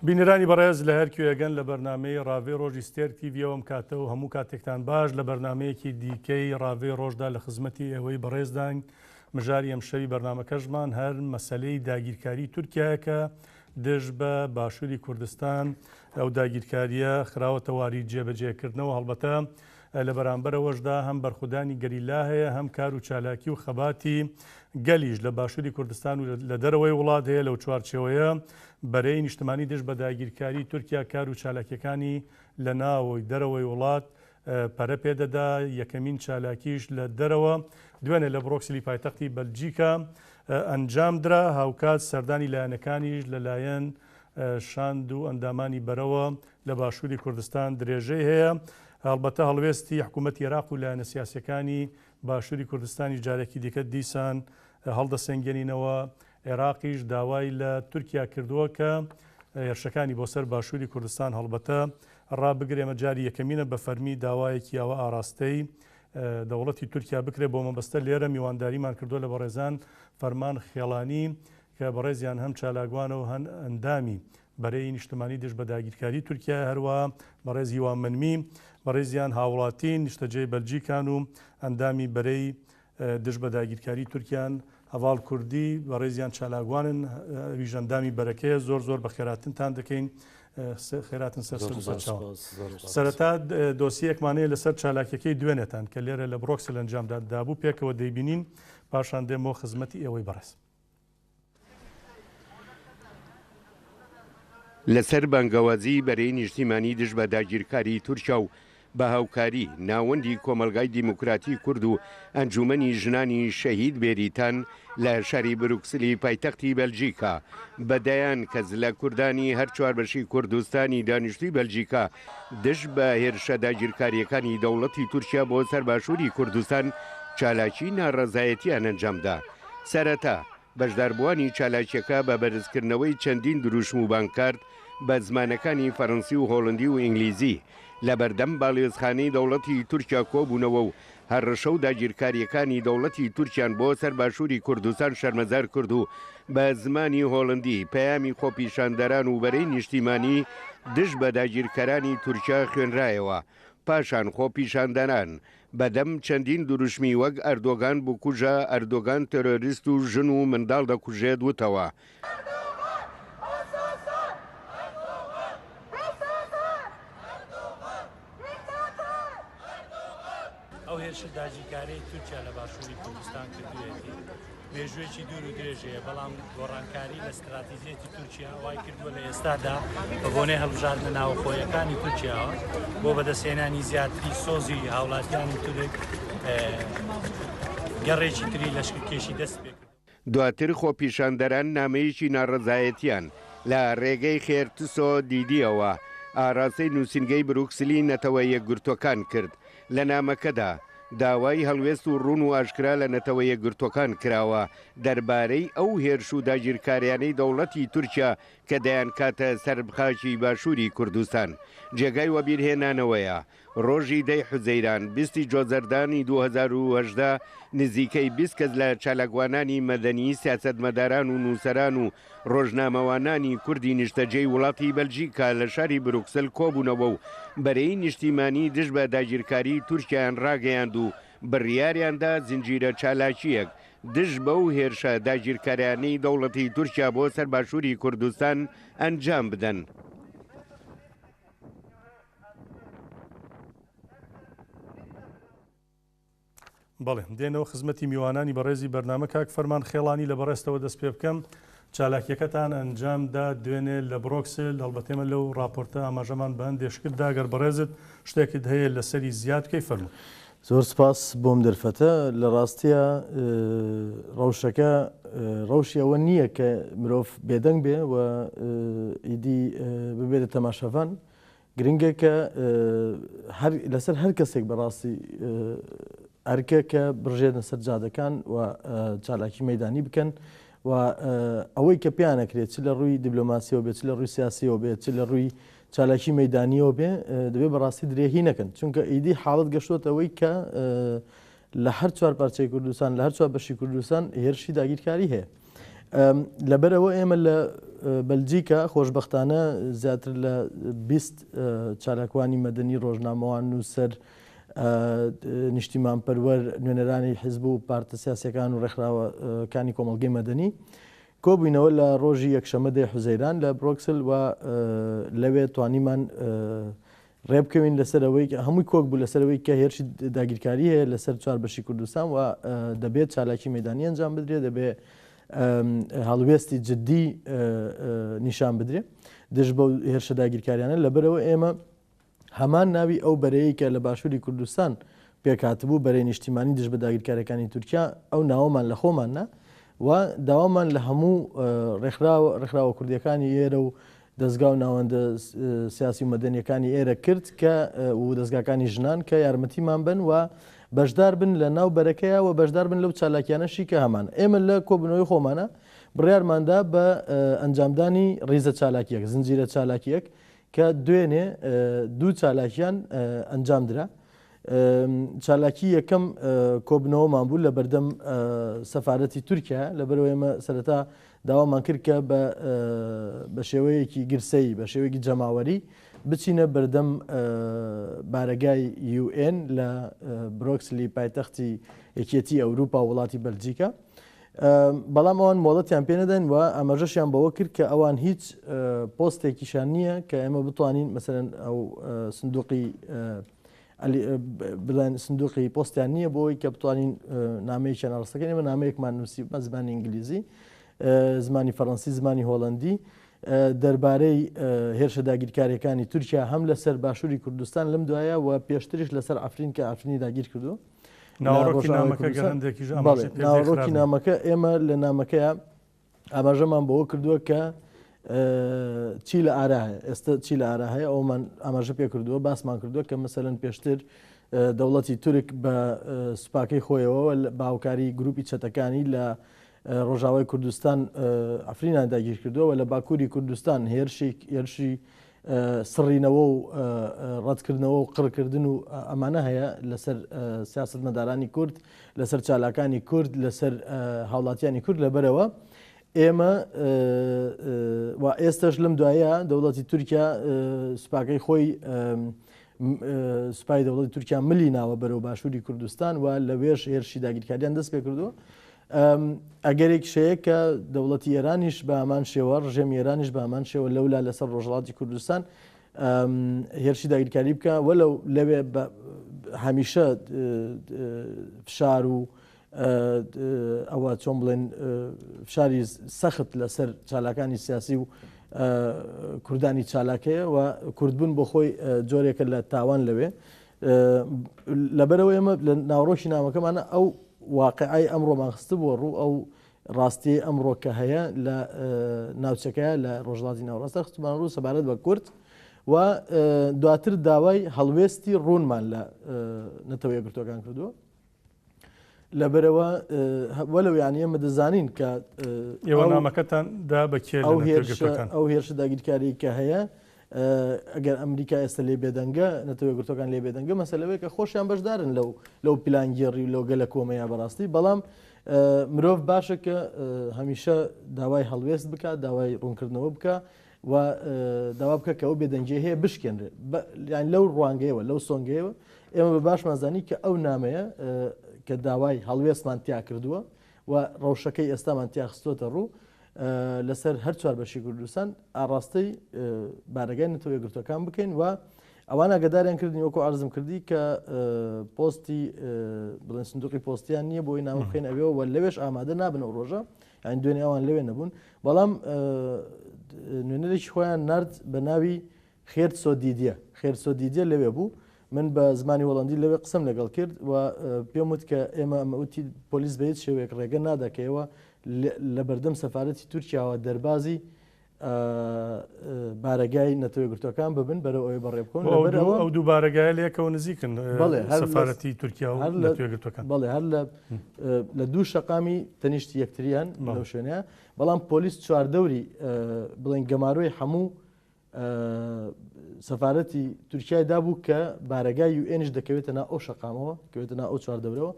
بینەرانی بەڕێز لە هەر کوێگەن لە بەرنامەی ڕاڤەی ڕۆژی ستێرک تیڤیەوە ئەم کاتە و هەموو کاتێکتان باش لە بەرنامەیەکی دیکەی ڕاڤەی ڕۆژدا لە خزمەتی ئێوەی بەڕێزداین مژاری ئەمشەوی بەرنامەکەشمان هەر مەسەلەی داگیرکاری تورکیایە کە دژ بە باشووری کوردستان ئەو داگیرکارییە خراوەتە واری جێبەجێکردنەوە هەڵبەتە لە بەرامبەرەوەشدا هەم بەرخودانی گەریلا هەیە، هەم کار و چالاکی و خەباتی گەلیش لە باشووری کوردستان و لە دەرەوەی وڵات هەیە، لەو چوارچێوەیە بەرەی نیشتمانی دژ بە داگیرکاری تورکیا کار و چالاکیەکانی لە ناوەوەی دەرەوەی وڵات پەرە پێدەدا، یەکەمین چالاکیش لە دەرەوە دوێنێ لە بڕۆکسلی پایتەختی بەلجیکا ئەنجامدرا، هاوکات سەردانی لایەنەکانیش لەلایەن شاند و ئەندامانی بەرەوە لە باشووری کوردستان درێژەی هەیە. هەڵبەتە هەڵوێستی حکوومەتی عێراق و لایەنە سیاسییەکانی باشووری کوردستانیش جارێکی دیکە دیسان هەڵدەسەنگێنینەوە. عێراقیش داوای لە تورکیا کردووە کە هێرشەکانی بۆ سەر باشووری کوردستان هەڵبەتە ڕابگرێ. ئەمە جاری یەکەمینە بە فەرمی داوایەکی ئاوا ئاراستەی دەوڵەتی تورکیا بکرێت. بۆ مەبەستە لێرە میوانداریمان کردووە لە بەڕێزان فەرمان خێڵانی کە بەڕێزیان هەم چالاکوانە و هەن ئەندامی بەرەی نیشتمانی دژ بە داگیرکاری تورکیایە، هەروەها بەڕێز هیوا مەنمی، بەڕێزیان هاوڵاتین، نیشتەجێی بەلجیکان و ئەندامی بەرەی دژ بە داگیرکاری تورکیان، هەڤاڵ کوردی، بەڕێزیان چالاکوانن، ئەویش ئەندامی بەرەکەیە، زۆر زۆر بەخێراتنتان دەکەین، خێراتن سەر سەر و سەرچاو. سەرەتا دۆسیەیەکمان هەیە لەسەر چالاکیەکەی دوێنێتان کە لێرە لە بڕۆکسل ئەنجامدا دابوو، پێکەوە دەیبینین، پاشان دێمەوە خزمەتی ئێوەی بەڕێز. لەسەر بانگەوازی بەرەی نیشتیمانی دژ بە داگیرکاری تورکیا و بە هاوکاری ناوەندی کۆمەڵگای دیموکراتی کورد و ئەنجومەنی ژنانی شەهید بێریتان لە شاری بروکسلی پایتەختی بەلجیکا بە دەیان کەس لە کوردانی هەر چواربەشی کوردستانی دانیشتوی بەلجیکا دژ بە هێرشە داگیرکارییەکانی دەوڵەتی تورکیا بۆ سەر باشوری کوردستان چالاکی ناڕەزایەتیان ئەنجامدا. سەرەتا، بەشداربووانی چالاکییەکە بە بەرزکردنەوەی چەندین دروشم و بانگکارت بە زمانەکانی فەرەنسی و هۆڵندی و ئینگلیزی لە بەردەم باڵیۆزخانەی دەوڵەتی تورکیا کۆبوونەوە و هەڕەشە و داگیرکارییەکانی دەوڵەتی تورکیان بۆ سەر باشووری کوردستان شەرمەزار کرد و بە زمانی هۆڵندی پەیامی خۆپیشاندەران و بەرەی نیشتیمانی دژ بە داگیرکەرانی تورکیا خوێنرایەوە. پاشان خۆپیشاندەران بەدەم چەندین دروشمی وەک ئەردۆگان بکوژە، ئەردۆگان تێرۆریست و ژن و منداڵ دەکوژێت وتەوە. ئەو هێرشە داگیرکاریەی تورکیا لە باشووری کوردستان کردوویەتی مێژوویەکی دوور و درێژ هەیە، بەڵام گۆڕانکاری لە ستراتیژیەتی تورکیا وای کردووە لە ئێستادا بە بۆنەی هەڵبژاردنە ناوخۆیەکانی تورکیاوە بۆ بەدەستهێنانی زیاتری سۆزی هاوڵاتیانی تورک گەڕێکی تری لەشکرکێشی دەست پێکرد. دواتر خۆپیشاندەران نامەیەکی ناڕەزایەتیان لە رێگەی خێرتسۆ دیدیەوە ئاراستەی نووسینگەی بروکسلی نەتەوە یەکگرتووەکان کرد، لە نامەکەدا داوای هەڵوێست و ڕوون و ئاشکرا لە نەتەوە یەکگرتووەکان کراوە دەربارەی ئەو هێرش و داگیرکاریانەی دەوڵەتی تورکیا کە دەیانکاتە سەر خاکی باشووری کوردستان. جێگای وەبیرهێنانەوەیە ڕۆژی دە ی حوزەیران، 20 ی جۆزەردانی 2018، نزیکەی 20 کەس لە چالاکوانانی مەدەنی، سیاسەتمەداران و نووسەران و ڕۆژنامەوانانی کوردی نیشتەجێی وڵاتی بەلجیکا لە شاری بروکسل کۆبوونەوە و بەرەی نیشتیمانی دژ بە داگیرکاریی تورکیایان ڕاگەیاند و بڕیاریان دا زنجیرە چالاکییەک دژ بەو هێرشە داگیرکاریانەی دەوڵەتی تورکیا بۆ سەر باشووری کوردستان ئەنجام بدەن. بەڵێ دێنەوە خزمەتی میوانانی بەڕێزی بەرنامە کاک فەرمان خێڵانی لە بەڕێزتەوە دەست پێ بکەم چالاکیەکەتان ئەنجام دا دوێنێ لە بڕۆکسل هەڵبەت ئێمە لەو ڕاپۆرتە ئاماژەمان بە هەندێ شکت دا گەر بەڕێزت شتێکت هەیە لەسەری زیاد بکەی فەرموو. زۆر سپاس بۆم دەرفەتە لە ڕاستیا ڕەوشەکە ڕەوشی ئەوە نییە کە مرۆڤ بێدەنگ بێ و ئیدی ببێتە تەماشەڤان گرنگە کە هەر لەسەر هەر کەسێک بەڕاستی ئەرکە کە بڕژێنە سەر جادەکان و چالاکی مەدانی بکەن و ئەوەی کە پێیان نەکرێت چ لە ڕووی دیبلۆماسیەوە بێت چ لە ڕووی سیاسیەوە بێت چ لە ڕووی چالاکی مەدانیەوە بێ دەبێت بەڕاستی درێهی نەکەن چونکە ئیدی حاڵت گەشتۆتەوەی کە لە هەر چوار پارچەی کوردستان لە هەر چوار بەشی کوردستان هێرشی داگیرکاری هەیە. لەبەرئەوە ئێمە لە بەلجیکا خۆشبەختانە زیاتر لە 20 چالاکوانی مەدەنی ڕۆژنامەوان نووسەر نیشتیمانپەروەر نوێنەرانی حزب و پارتە سیاسەکان و ڕێکخراوەکانی کۆمەڵگەی مەدەنی کۆبووینەوە لە ڕۆژی یەکشەمە دەی حوزەیران لە برۆکسل و لەوێ توانیمان ڕێبکەوین لەسەر ئەوەی هەمووی کۆک بوو لەسەر ئەوەی کە هێرشی داگیرکاری هەیە لەسەر چوار بەشی کوردستان و دەبێت چالاکی مەدانی ئەنجام بدرێت دەبێت هەڵوێستی جددی نیشان بدرێت دژ بەو هێرشە داگیرکاریانە لەبەرەوە ئێمە هەمان ناوی ئەو بەرەیە کە لە باشووری کوردستان پێکهاتبوو بەرەی نیشتیمانی دژ بە داگیرکاریەکانی تورکیا ئەو ناوەمان لە خۆمان نا و داوامان لە هەموو ڕێکخراوە ڕێکخراوە کوردیەکانی ئێرە و دەزگا و ناوەندە سیاسی و مەدەنیەکانی ئێرە کرد کە و دەزگاکانی ژنان کە یارمەتیمان بن و بەشدار بن لە ناو بەرەکەیە و بەشدار بن لەو چالاکیانەشی کە هەمان ئێمە لە کۆبوونەوەی خۆمانە بڕیارماندا بە ئەنجامدانی ڕیزە چالاکیەک زنجیرە چالاکیەک کە دوێنێ دوو چالاکیان ئەنجام درا. چالاکی یەکەم کۆبنەوەمان بوو لە بەردەم سەفاەتی تورکیا لەبەرەوە ئێمە سەرەتا داوامان کرد کە بە شێوەیەکی گرسەی بە شێوەیەکی جەماوەری بچینە بەردەم بارەگای UN لە برۆکسلی پایتەختی یەکێتی ئەوروپا وڵاتی بەلجیکا. بەڵام ئەوان مۆڵەتیان پێ نەداین و ئاماژەشیان بەوە کرد کە ئەوان هیچ پۆستێکیشان نییە کە ئێمە بتوانین مەسەرەن ئەو سندوقی بڵێن سندوقی پۆستیان نییە بۆی کە بتوانین نامەیەکیان ئاڕاستەکەین ئێمە نامەیەکمان نووسی بە زمانی ئینگلیزی زمانی فەڕەنسی زمانی هۆڵەندی دەربارەی هێرشە داگیرکاریەکانی تورکیا هەم لەسەر باشووری کوردستان لەم دوایە و پێشتریش لەسەر عفرین کە عفرینی داگیر کردو ناوەڕۆکی نامەکە گەر هەندێکیش ئاماژەی پێ بدەی ناوەڕۆکی نامەکە ئێمە لە نامەکەیە ئاماژەمان بەوە کردووە کە چی لە ئارا هەیە ئێستا چی لە ئارا هەیە ئەومان ئاماژە پێ کردووە باسمان کردووە کە مەسەلەن پێشتر دەوڵەتی تورک بە سوپاکەی خۆیەوە بە هاوکاری گروپی چەتەکانی لە ڕۆژاوای کوردستان عفرینان داگیر کردووە و لە باکووری کوردستان هێرشی هێرشی سڕینەوە و ڕەتکردنەوە و قڕکردن و ئەمانە هەیە لەسەر سیاسەتمەدارانی کورد، لەسەر چالاکانی کورد، لەسەر هاوڵاتیانی کورد لەبەرەوە ئێمە و ئێستش لەم دوایە دەوڵەتی تورکیا سوپاکەی خۆی سوپای دەوڵەتی تورکیا ملی ناوە بەرەو باشووری کوردستان و لەوێش هێرشی داگیرکاریان دەست پێ کردووە. ئەگەرێکیش هەیە کە دەوڵەتی ئێرانیش بە هەمان شێوە، ڕژێمی ئێرانیش بە هەمان شێوە لەولا لەسەر ڕۆژهەڵاتی کوردستان هێرشی داگیرکاری بکە وەلو لەوێ هەمیشە فشار و ئەوە چۆن بڵێن فشاری سەخت لەسەر چالاکانی سیاسی و کوردانی چالاکەیە و کوردبوون بۆ خۆی جۆرێکە لە تاوان لەوێ لەبەرەوە ئێمە لە ناوەڕۆکی نامەکەمانە ئەو واقعی ئەمڕۆمان خستبووە ڕوو ئەو ڕاستیەی ئەمڕۆ کە هەیە لە ناوچەکەیە لە ڕۆژهەڵاتی ناوەڕاستە خستمان ڕوو سەبارەت بە کورد و دواتر داوای هەڵوێستی ڕوونمان لە نەتەوە یەکگرتووەکان کردووە لەبەرەوە وەلو یانی ئێمە دەزانین کە ئێوە نامەکەتان دا بە کێ ئەو ئەو هێرشە داگیرکاری کە هەیە ئەگەر ئەمریکا ئێستا لێ بێدەنگە نەتەوە یەکگرتووەکان لێ بێدەنگە مەسەلەوەی کە خۆشیان بەشدارن لەو لەو پلانگێڕی و لەو گەلە کۆمەیە بەڕاستی بەڵام مرۆڤ باشە کە هەمیشە داوای هەڵوێست بکات داوای ڕوونکردنەوە بکە و داوا بکە کە ئەو بێدەنگی هەیە بشکێنرێت یان لەو ڕوانگەیەوە لەو سۆنگەیەوە ئێمە بە باشمان زانی کە ئەو نامەیە کە داوای هەڵوێستمان تیا کردووە و ڕەوشەکەی ئێستامان تیا خستۆتە ڕوو لەسەر هەر چوار بەشی کوردستان ئاڕاستەی بارەگای نەتەوە یەکگرتووەکان بکەین و ئەوان ئاگاداریان کردین وەکو عەرزم کردی کە پۆستی بڵێن سندوقی پۆستیان نییە بۆی نامە بخەین ئەوێ و لەوێش ئامادە نابن ئەو ڕۆژە یان دوێنێ ئەوان لەوێ نەبوون بەڵام نوێنەرێکی خۆیان نارد بە ناوی خێرتسۆ دیدیە، خێرتسۆ دیدیە لەوێ بوو، من بە زمانی هۆڵەندی لەوێ قسەم لەگەڵ کرد و پێم وت کە ئێمە ئەمە وتی پۆلیس بە هیچ شێوەیەک ڕێگە نادا کە ئێوە لە بەردەم سەفارەتی تورکیاوە دەربازی بارەگای نەتەوە یەکگرتووەکان ببن بەرەو ئەوێ بەڕێ بکەون. لەبەر ئەوە ئەو دوو بارەگایە لەیەکەوە نزیکن، سەفارەتی تورکیا و نەتەوە یەکگرتووەکان. بەڵێ هەر لە دوو شەقامی تەنیشتی یەکتریان لەو شوێنەیە، بەڵام پۆلیس چواردەوری بڵێن گەمارۆی هەموو سەفارەتی تورکیای دابوو کە بارەگای یوئێنیش دەکەوێتە ناو ئەو شەقامەوە، دەکەوێتە ناو ئەو چواردەورەوە.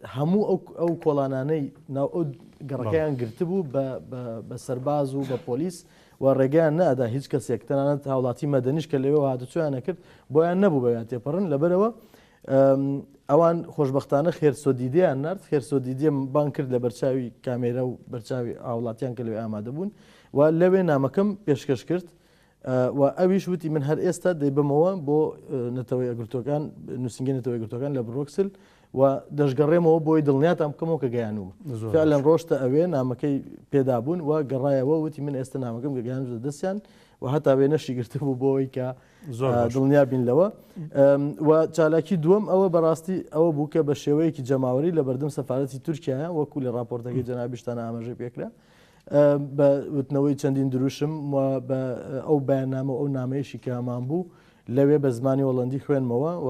هەموو ئەو ئەو کۆڵانانەی ناو ئەو گەڕەکەیان گرتبوو بە بە سەرباز و بە پۆلیس و ڕێگەیان نەئەدا هیچ کەسێک تەنانەت هاوڵاتی مەدەنیش کە لەوێوە هاتوچۆیان ئەکرد بۆیان نەبوو بەویا تێپەڕن لەبەرەوە ئەوان خۆشبەختانە خێرسۆدیدیان نارد خێرسۆدیدیم بانگ کرد لە بەرچاوی کامێرا و بەرچاوی هاوڵاتیان کە لەوێ ئامادە بوون و لەوێ نامەکەم پێشکەش کرد و ئەویش وتی من هەر ئێستا دەیبەمەوە بۆ نەتەوە یەکگرتووەکان نووسینگەی نەتەوە یەکگرتووەکان لە برۆکسل و دەشگەڕێمەوە بۆی دڵنیاتان بکەمەوە کە گەیانوومە فعلا ڕۆشتە ئەوێ نامەکەی پێدابوون و گەڕایەوە وتی من ئێستا نامەکەم گەیاندووە دەستیان و هەتا وێنەشی گرتبوو بۆ ئەوەی کە دڵنیا بین لەوە و چالاکی دووەم ئەوە بەڕاستی ئەوە بوو کە بە شێوەیەکی جەماوەری لە بەردەم سەفارەتی تورکیا وەکو لە راپۆرتەکەی جەنابیشتان ئاماژەی پێکرا بە وتنەوەی چەندین دروشم و بە ئەو بەیاننامە و ئەو نامەیەشی کە هەمان بوو لەوێ بە زمانی هۆڵەندی خوێنمەوە و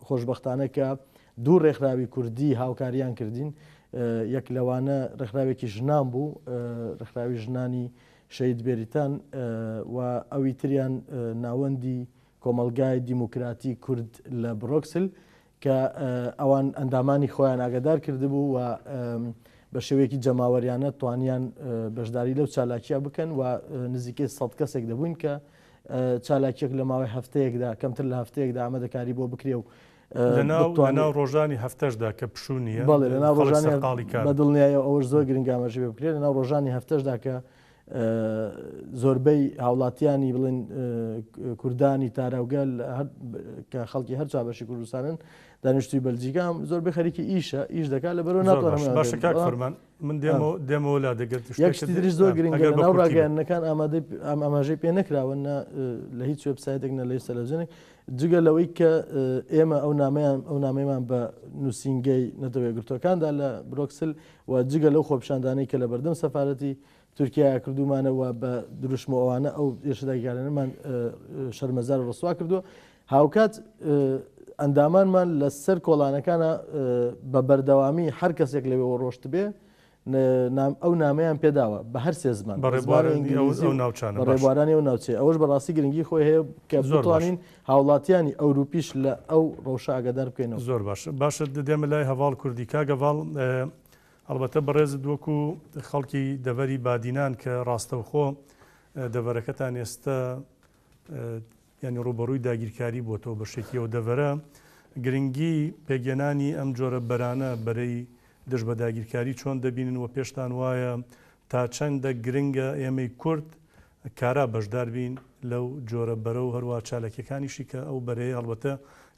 خۆشبەختانە کە دوو ڕێکخراوی کوردی هاوکاریان کردین یەک لەوانە ڕێکخراوێکی ژنان بوو ڕێکخراوی ژنانی شەهید بێریتان و ئەوی تریان ناوەندی کۆمەڵگای دیموکراتی کورد لە برۆکسل کە ئەوان ئەندامانی خۆیان ئاگادار کردبوو و بە شێوەیەکی جەماوەریانە توانیان بەشداری لەو چالاکیە بکەن و نزیکەی سەد کەسێک دەبووین کە چالاکیەک لە ماوەی هەفتەیەکدا کەمتر لە هەفتەیەکدا ئامادەکاری بۆ بکرێ و لەناو ڕۆژانی هەفتەشدا کە پشوو نییە بەڵێ لەناو ڕۆژانی بە دڵنیایەوە ئەوەش زۆر گرنگە ئاماژەی پێ بکرێت لەناو ڕۆژانی هەفتەشدا کە زۆربەی هاوڵاتیانی بڵێن کوردانی تاراوگە کە خەڵکی هەر چوار بەشی کوردستانن دانیشتوی بەلجیکا زۆربەی خەریکی ئیشە ئیش دەکات لەبەرەوە ناتوانم باشە کاک فەرمان من دێمەوە دێمەوە لا دەگەر یەک شتی تریش زۆر گرنگە لەناو ڕاگەیاندنەکان ئامادەی ئاماژەی پێ نەکراوە نە لە هیچ وێبسایتێک نە لە هیچ تەلەڤزیۆنێک جگە لەوەی کە ئێمە ئەو نامەیان ئەو نامەیمان بە نووسینگەی نەتەوە یەکگرتووەکاندا لە برۆکسل و جگە لەو خۆپیشاندانەی کە لە بەردەم سەفارەتی تورکیایا کردوومانە و بە دروشم و ئەوانە ئەو هێرشە داگیرکارانەمان شەرمەزار و ڕسوا کردووە. هاوکات ئەندامانمان لە سەر کۆڵانەکانە بە بەردەوامی هەر کەسێک لەوێوە ڕۆشتبێ ئەو نامەیان پێداوە بە هەر سێ زمان بە ڕێبوارانی ئەو ناوچانە بە ڕێبوارانی ئەو ناوچەیە ئەوەش بەڕاستی گرنگی خۆی هەیە کە بتوانین هاوڵاتیانی ئەوروپیش لە ئەو ڕەوشە ئاگادار بکەینەوە. زۆر باشە باشە دێمە لای هەڤاڵ کوردی کاک هەڤاڵ هەڵبەتە بەڕێزت وەکو خەڵکی دەڤەری بادینان کە ڕاستەوخۆ دەڤەرەکەتان ئێستە یانی ڕووبەڕووی داگیرکاری بۆتەوە بەشێکی ئەو دەڤەرە گرنگی پێکهێنانی ئەم جۆرە بەرانە بەرەی دژ بە داگیرکاری چۆن دەبینن و پێشتان وایە تا چەندە گرنگە ئێمەی کورد کارا بەشدار بین لەو جۆرە بەرە و هەروە چالاکیەکانیشی کە ئەو بەرەیە هەڵبەتە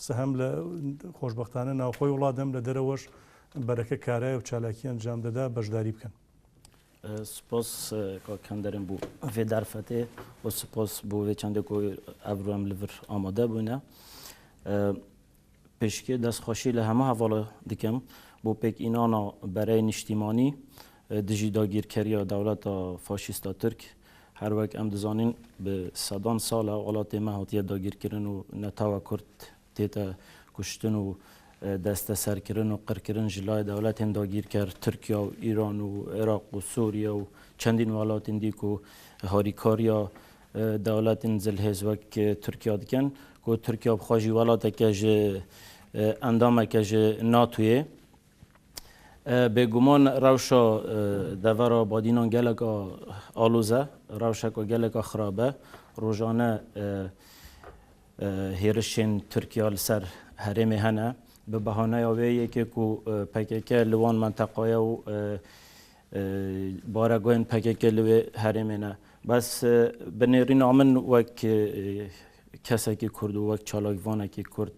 سەهەم لە خۆشبەختانە ناوخۆی وڵات هەم لە دەرەوەش بەرەکە کارایە و چالاکی ئەنجام دەدا بەشداری بکەن. سپاس کاک کەندرم بۆ ڤێ دەرفەتێ و سپاس بۆ ڤێ چەندێ کو ئەڤرۆ ئەم لڤر ئامادە بوونە. پێشکێ دەستخۆشی لە هەموو هەڤاڵە دکەم بۆ پێکئینانا بەرەی نیشتیمانی دژی داگیرکەریا دەوڵەتا فاشیستا تورک. هەر وەک ئەم دزانین بە سەدان ساڵە وڵاتێ مە هاتیە داگیرکردن و نەتەوە کورد تێتە کوشتن و دەستەسەرکردن و قڕکردن ji لای دەوڵەتێن داگیرکەر تورکیا و ئیران و عێراق و سوریە و چەندین وڵاتên دی ku هاریکاریya دەوڵەتên zilhêz wek Tirkiya dikin ku Tirkiya bi xwe jî welateke ji endameke ji NATOyê. Bêguman rewşa devera Badînan geleka aloz e, rewşeka geleka xirab e. Rojane Hêrişên Tirkiya li ser herêmê hene bi behaneya wê yekê ku pkk li wan menteqaye û baregahên pkk li wê herêmê ne. Bes bi nêrîna min wek kesekî Kurd û wek çalakvanekî Kurd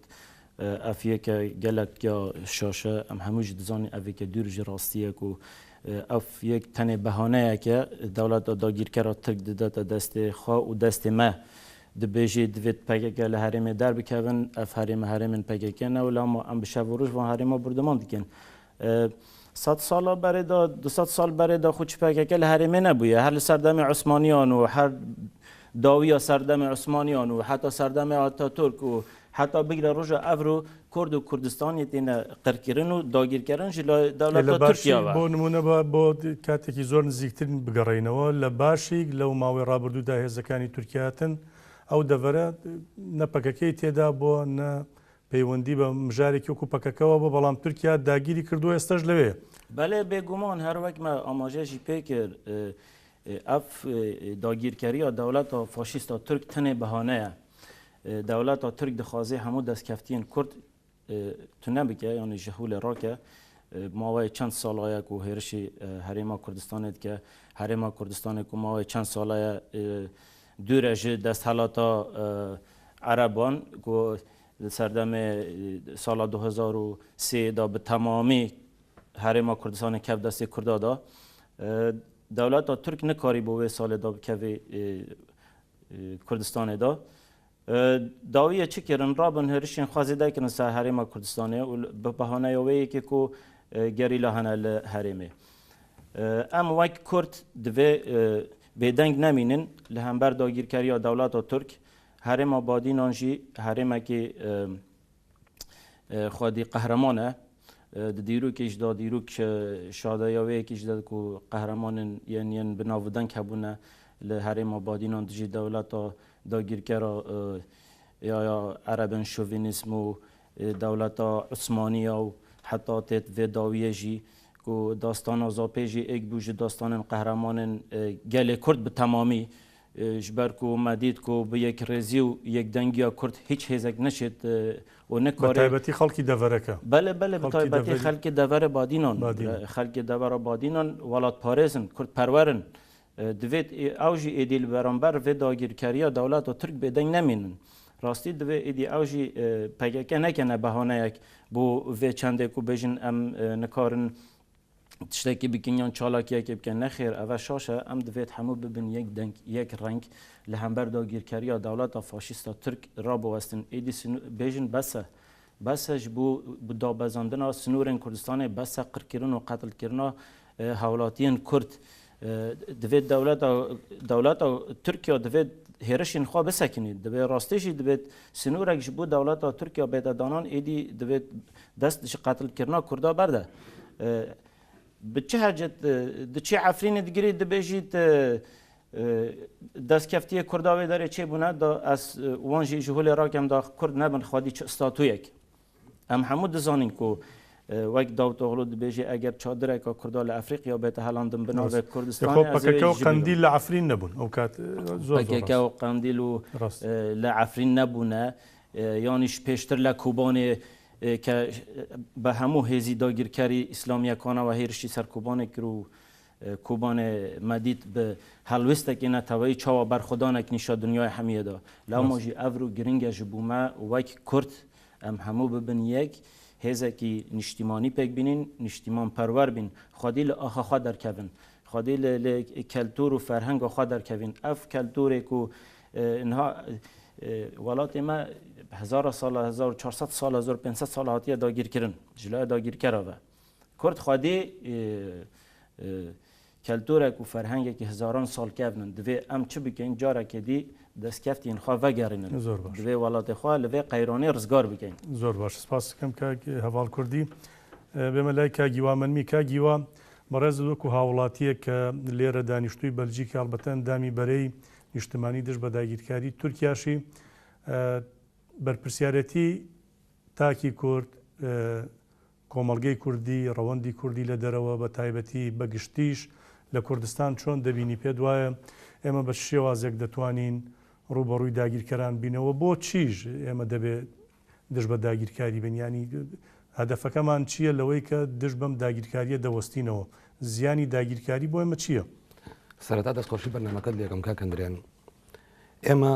ev yeke gelek ya şaş e. Em hemû jî dizanîn ev yeke dûr ji rastî ye ku ev yek tenê behaneyek e dewleta dagîrker a Tirk didete destê xwe û destê me. Dibêjî divêt pkk li herêmê derbikevin, ev herême herêmên pkk ne û lama em bi şev û roj van herêma burdiman dikin. Sed sala berê de, 200 sal berê de xwe çi pkk li herêmê nebûye. Her li serdemê Osmaniyan û her dawiya serdemê Osmaniyan û heta serdemê Ataturk û heta bigire roja evro Kurd û Kurdistanê têne qirkirin û dagîrkirin ji لە dewleta باشیک Tirkiye ve. بۆ نموونە با بۆ کاتێکی زۆر نزیکتر بگەڕێینەوە، لە باشیک لەو ماوەی ڕابردوودا هێزەکانی تورکیا هاتن، ئەو دەڤەرە نە پەکەکەی تێدا بووە نە پەیوەندی بە مژارێکی وەکو پەکەکەوە بوو، بەڵام تورکیا داگیری کردووە ئێستەش لەوێیە. بەلێ بێگومان هەر وەک مە ئاماژە ژی پێ کرد ئەڤ داگیرکەرییا دەولەتا فاشیستا تورک تنێ بەهانەیە. دەولەتا تورک دخوازێ هەموو دەستکەفتیێن کورد تونە بکە یانی ژە هولێ ڕاکە. ماوەی چەند ساڵایە کو هێرشی هەرێما کوردستانێ دکە. هەرێما کوردستانێ کو ماوەی چەند ساڵایە دوورە ژ دەستهەلاتا عەرەبان کو لە سەردەمێ ساڵا 2003 دا بە تەمامی هەرێما کوردستانێ کەف دەستێ کوردا دا. دەولەتا تورک نکاری بۆ وێ ساڵێ دا بکەڤێ کوردستانێ دا. داویە چ کردن ڕابن هێرشên xwe zêde kirin ser herêma Kurdistanê û bi behaneya wê yekê ku gerîla hene li herêmê. Em wek Kurd divê bêdeng nemînin li hember dagîrkeriya dewleta Tirk. Herêma Badînan jî herêmekî xwedî qehreman e. Di dîrokê jî de dîrok şadeya wê yekê jî de ku qehremanên yên yên bi nav û deng hebûne li herêma Badînan dijî dewleta dagîrkera ya ya erebên şovenîsm û dewleta Osmanî ya û heta têt vê dawiyê jî ku dastana Zapê jî êk bû ji dastanên qehremanên gelê Kurd bi temamî Ji ber ku me dît ku bi yekrêzî û yekdengiya Kurd hîç hêzek neşêt û nikarê. Bi taybetî xelkî devereke. Belê belê bi taybetî xelkê deverê Badînan. Xelkê devera Badînan welatparêz in, kurdperwer in. Divêt ew jî êdî li beramber vê dagîrkeriya dewleta Tirk bêdeng nemînin. Rastî divê êdî ew jî pkk nekene behaneyek bo vê çendê ku bêjin em nikarin tiştekî bikin yan çalakiyekê bikin. Nexêr ev e şaş e. Em divêt hemû bibin yek deng, yek reng li hember dagîrkeriya dewleta faşîst a Tirk rabiwestin. Êdî bêjin bes e. Bes e ji bo dabezandina sinorên Kurdistanê, bes e qirkirin û qetilkirina hewlatiyên Kurd. Divê dewleta dewleta Tirkiya divê hêrişên xwe bisekinî. Divê rastî jî divê sinorek ji bo dewleta Tirkiya bête danan êdî divê dest ji qetilkirina Kurda berde. Bi çi hecet diçî Efrînê digirî dibêjî destkeftiyê Kurda wê derê çêbûne da ez wan jî ji holê rakem da Kurd nebin xwedî çi statuyek. Em hemû dizanîn ku wek Davutoglu dibêje eger çadireka Kurda li Efrîqya bête helandin bi navê Kurdistanê ez ê PKK û Qendîl li Efrîn nebûn ew kat zor zor PKK û Qendîl û li Efrîn nebûne yanî ji pêştir li Kobanê ke bi hemû hêzî dagirkerî îslamiyekana we hêrişî ser Kobanê kir û Kobanê me dît bi helwêstekê neteweyî çawa berxwedanek nîşa dinyayê hemiyê da. Lewma jî evro giring e ji bo me wek Kurd em hemû bibin yek, hêzekî nîştîmanî pêk bînîn, nîştîmanperwer bîn, xwedî li axa xwe derkevin, xwedî li li keltûr û ferhenga xwe derkevîn. Ev keltûrê ku niha welatê me hezara sal e, 1400 sal e, 1500 sal e hatiye dagîrkirin ji layê dagîrkera ve. Kurd xwedî keltûrek û ferhengekî hezaran sal kevn in. Divê em çi bikin carekê dî destkeftiyên xwe vegerînin. Divê welatê xwe li vê qeyranê rizgar bikin. Zor baş. Spas dikim kak Heval Kurdî. Bême lay kak Gîwa Menmî. Kak Gîwa بەڕێزت وەکو هاوڵاتیەک کە لێرە دانیشتووی بەلجیکا ئەڵبەتە ئەندامی بەرەی نیشتمانی دژ بە داگیرکاری تورکیاشی بەرپرسیارێتی تاکی کورد کۆمەڵگەی کوردی، ڕەوەندی کوردی لە دەرەوە بە تایبەتی بە گشتیش لە کوردستان چۆن دەبینی؟ پێت وایە ئێمە بە چ شێوازێک دەتوانین ڕووبەڕووی داگیرکەران بینەوە؟ بۆ چیش ئێمە دەبێ دژ بە داگیرکاری بین؟ یانی هەدەفەکەمان چییە لەوەی کە دژ بەم داگیرکارییە دەوەستینەوە؟ زیانی داگیرکاری بۆ ئێمە چییە؟ سەرەتا دەستخۆشی بەرنامەکەت لێکەم کاک ئەندرێن. ئێمە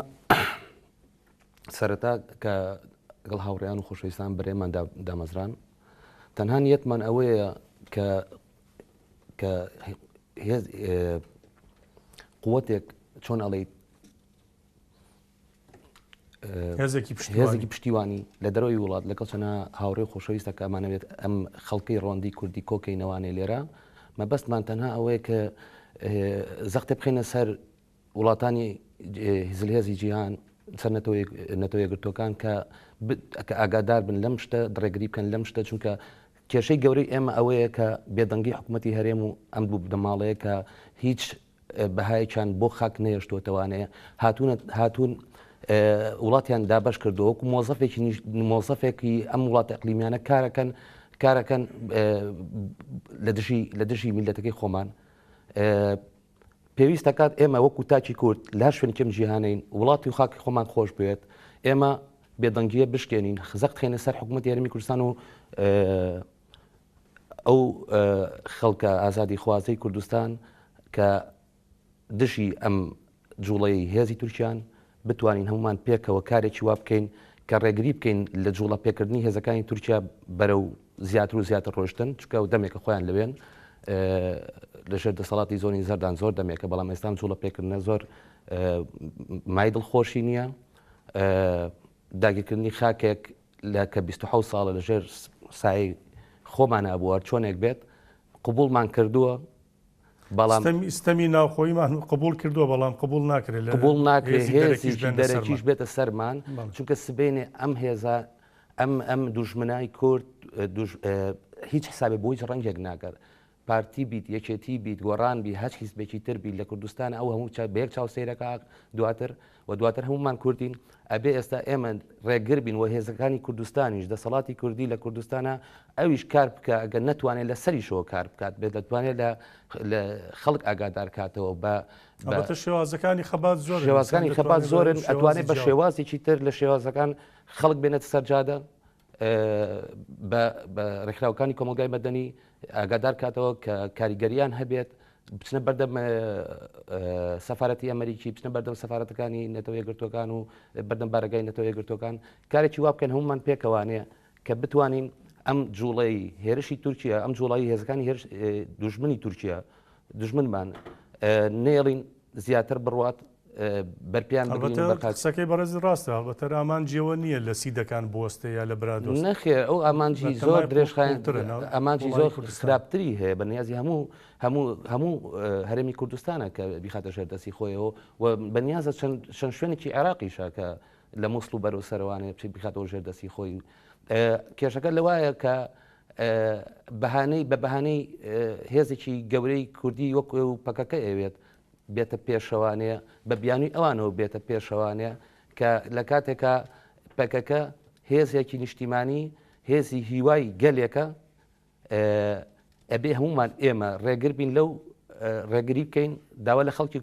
سەرەتا کە لەگەڵ هاوڕێیان و خۆشەویستان بەرێمان دامەزران تەنها نیەتمان ئەوەیە کە کە هێز قوتێک چۆن ئەڵیت هێزێکی پشتیوانی لە دەرەوەی وڵات لەگەڵ چەنە هاوڕێ خۆشەویستە کە ئەمانەوێت ئەم خەڵکی ڕۆندی کوردی کۆکەینەوانێ لێرە مەبەستمان تەنها ئەوەیە کە زەختێ بخینە سەر وڵاتانی زلهێزی جیهان سەر نەتەوە یەکگرتووەکان کە کە ئاگادار بن لەم شتە ڕێگری بکەن لەم شتە چونکە کێشەی گەورەی ئێمە ئەوەیە کە بێدەنگی حکوومەتی هەرێم و ئەم بوو بنەماڵەیە کە هیچ بەهایەکیان بۆ خاک نەهێشتووەتەوانەیە هاتوونە هاتوون. وڵاتیان دابەش کردووە وەکو مۆزەفێکی مۆزەفێکی ئەم وڵاتە ئەقلیمیانە کارەکەن کارەکەن لە دژی لە دژی میلەتەکەی خۆمان پێویست دەکات ئێمە وەکو تاکی کورد لە هەر شوێنێکی ئەم جیهانەین وڵاتی و خاکی خۆمان خۆش بوێت ئێمە بێدەنگیە بشکێنین زەخت خێنە سەر حکوومەتی هەرێمی کوردستان و ئەو خەڵکە ئازادی خوازەی کوردستان کە دژی ئەم جوڵەی هێزی تورکیان، بتوانین هەموومان پێکەوە کارێکی وا بکەین کە ڕێگری بکەین لە جوڵە پێکردنی هێزەکانی تورکیا بەرەو زیاتر و زیاتر ڕۆشتن، چونکە ئەو دەمێکە خۆیان لەوێن لەژێر دەسەڵاتی زۆنی زەردان زۆر دەمێکە، بەڵام ئێستا ئەم جوڵە پێکردنە زۆر مای دڵخۆشی نییە. داگیرکردنی خاکێک لە کە 27 ساڵە لەژێر سایەی خۆمانا بووە چۆنێک بێت قبوڵمان کردووە بەڵام ستەمی ناوخۆیمان قبوڵ کردووە بەڵام قبوڵ ناکرێت لە قبوڵ ناکرێت هێزێکی دەرەکیش بێتە سەرمان چونکە سبەینێ ئەم هێزە ئەم ئەم دوژمنای کورد هیچ حسابێ بۆ هیچ ڕەنگێک ناکات پارتی بیت یەکێتی بیت گۆڕان بی هەچ حیزبێکی تر بیت لە کوردستان ئەو هەموو بە یەک چاو سەیرەکە دواتر و دواتر هەموومان کوردین ئەبێ ئێستا ئێمە ڕێگر بین و هێزەکانی کوردستانیش دەسەڵاتی کوردی لە کوردستانە ئەویش کار بکە ئەگەر نەتوانێت لە سەریشەوە کار بکات بێت دەتوانێت لە خەڵک ئاگادار کاتەوە بە بە شێوازەکانی خەبات زۆر شێوازەکانی خەبات زۆرن ئەتوانێت بە شێوازێکی تر لە شێوازەکان خەڵک بێنێتە سەر جادە بە ڕێکخراوەکانی کۆمەڵگای مەدەنی ئاگادار کاتەوە کە کاریگەریان هەبێت بچنە بەردەم سەفارەتی ئەمریکی بچنە بەردەم سەفارەتەکانی نەتەوە یەکگرتووەکان و بەردەم بارەگای نەتەوە یەکگرتووەکان کارێکی وا بکەن هەمومان پێکەوانەیە کە بتوانین ئەم جوڵەی هێرشی تورکیا ئەم جوڵایی هێزەکانی هێرش دوژمنی تورکیا دوژمنمان نێڵین زیاتر بڕوات بەرپیان بگرین ئەڵبەتە قسەکەی بەڕێزت ڕاستە هەڵبەتە ئامانجی ئەوە نییە لە سیدەکان بوەستێ یا لە برادۆست. نەخێر ئەو ئامانجی زۆر درێژخایەن ئامانجی زۆر خراپتری هەیە بە نیازی هەموو هەموو هەموو هەرێمی کوردستانە کە بیخاتە ژێر دەستی خۆیەوە و بە نیازە چەند چەند شوێنێکی عێراقیشە کە لە مووسڵ و بەرەو سەرەوانێ بچێت بیخاتەوە ژێر دەستی خۆی کێشەکە لەوایە کە بەهانەی بە بەهانەی هێزێکی گەورەی کوردی وەکو پەکەکە ئەوێت بێتە پێشەوانێ بە بیانووی ئەوانەوە بێتە پێشەوانێ کە لە کاتێکا پەکەکە هێزێکی نیشتیمانی هێزی هیوای گەلێکە ئەبێ هەمومان ئێمە ڕێگر بین لەو ڕێگری بکەین داوا لە خەڵکی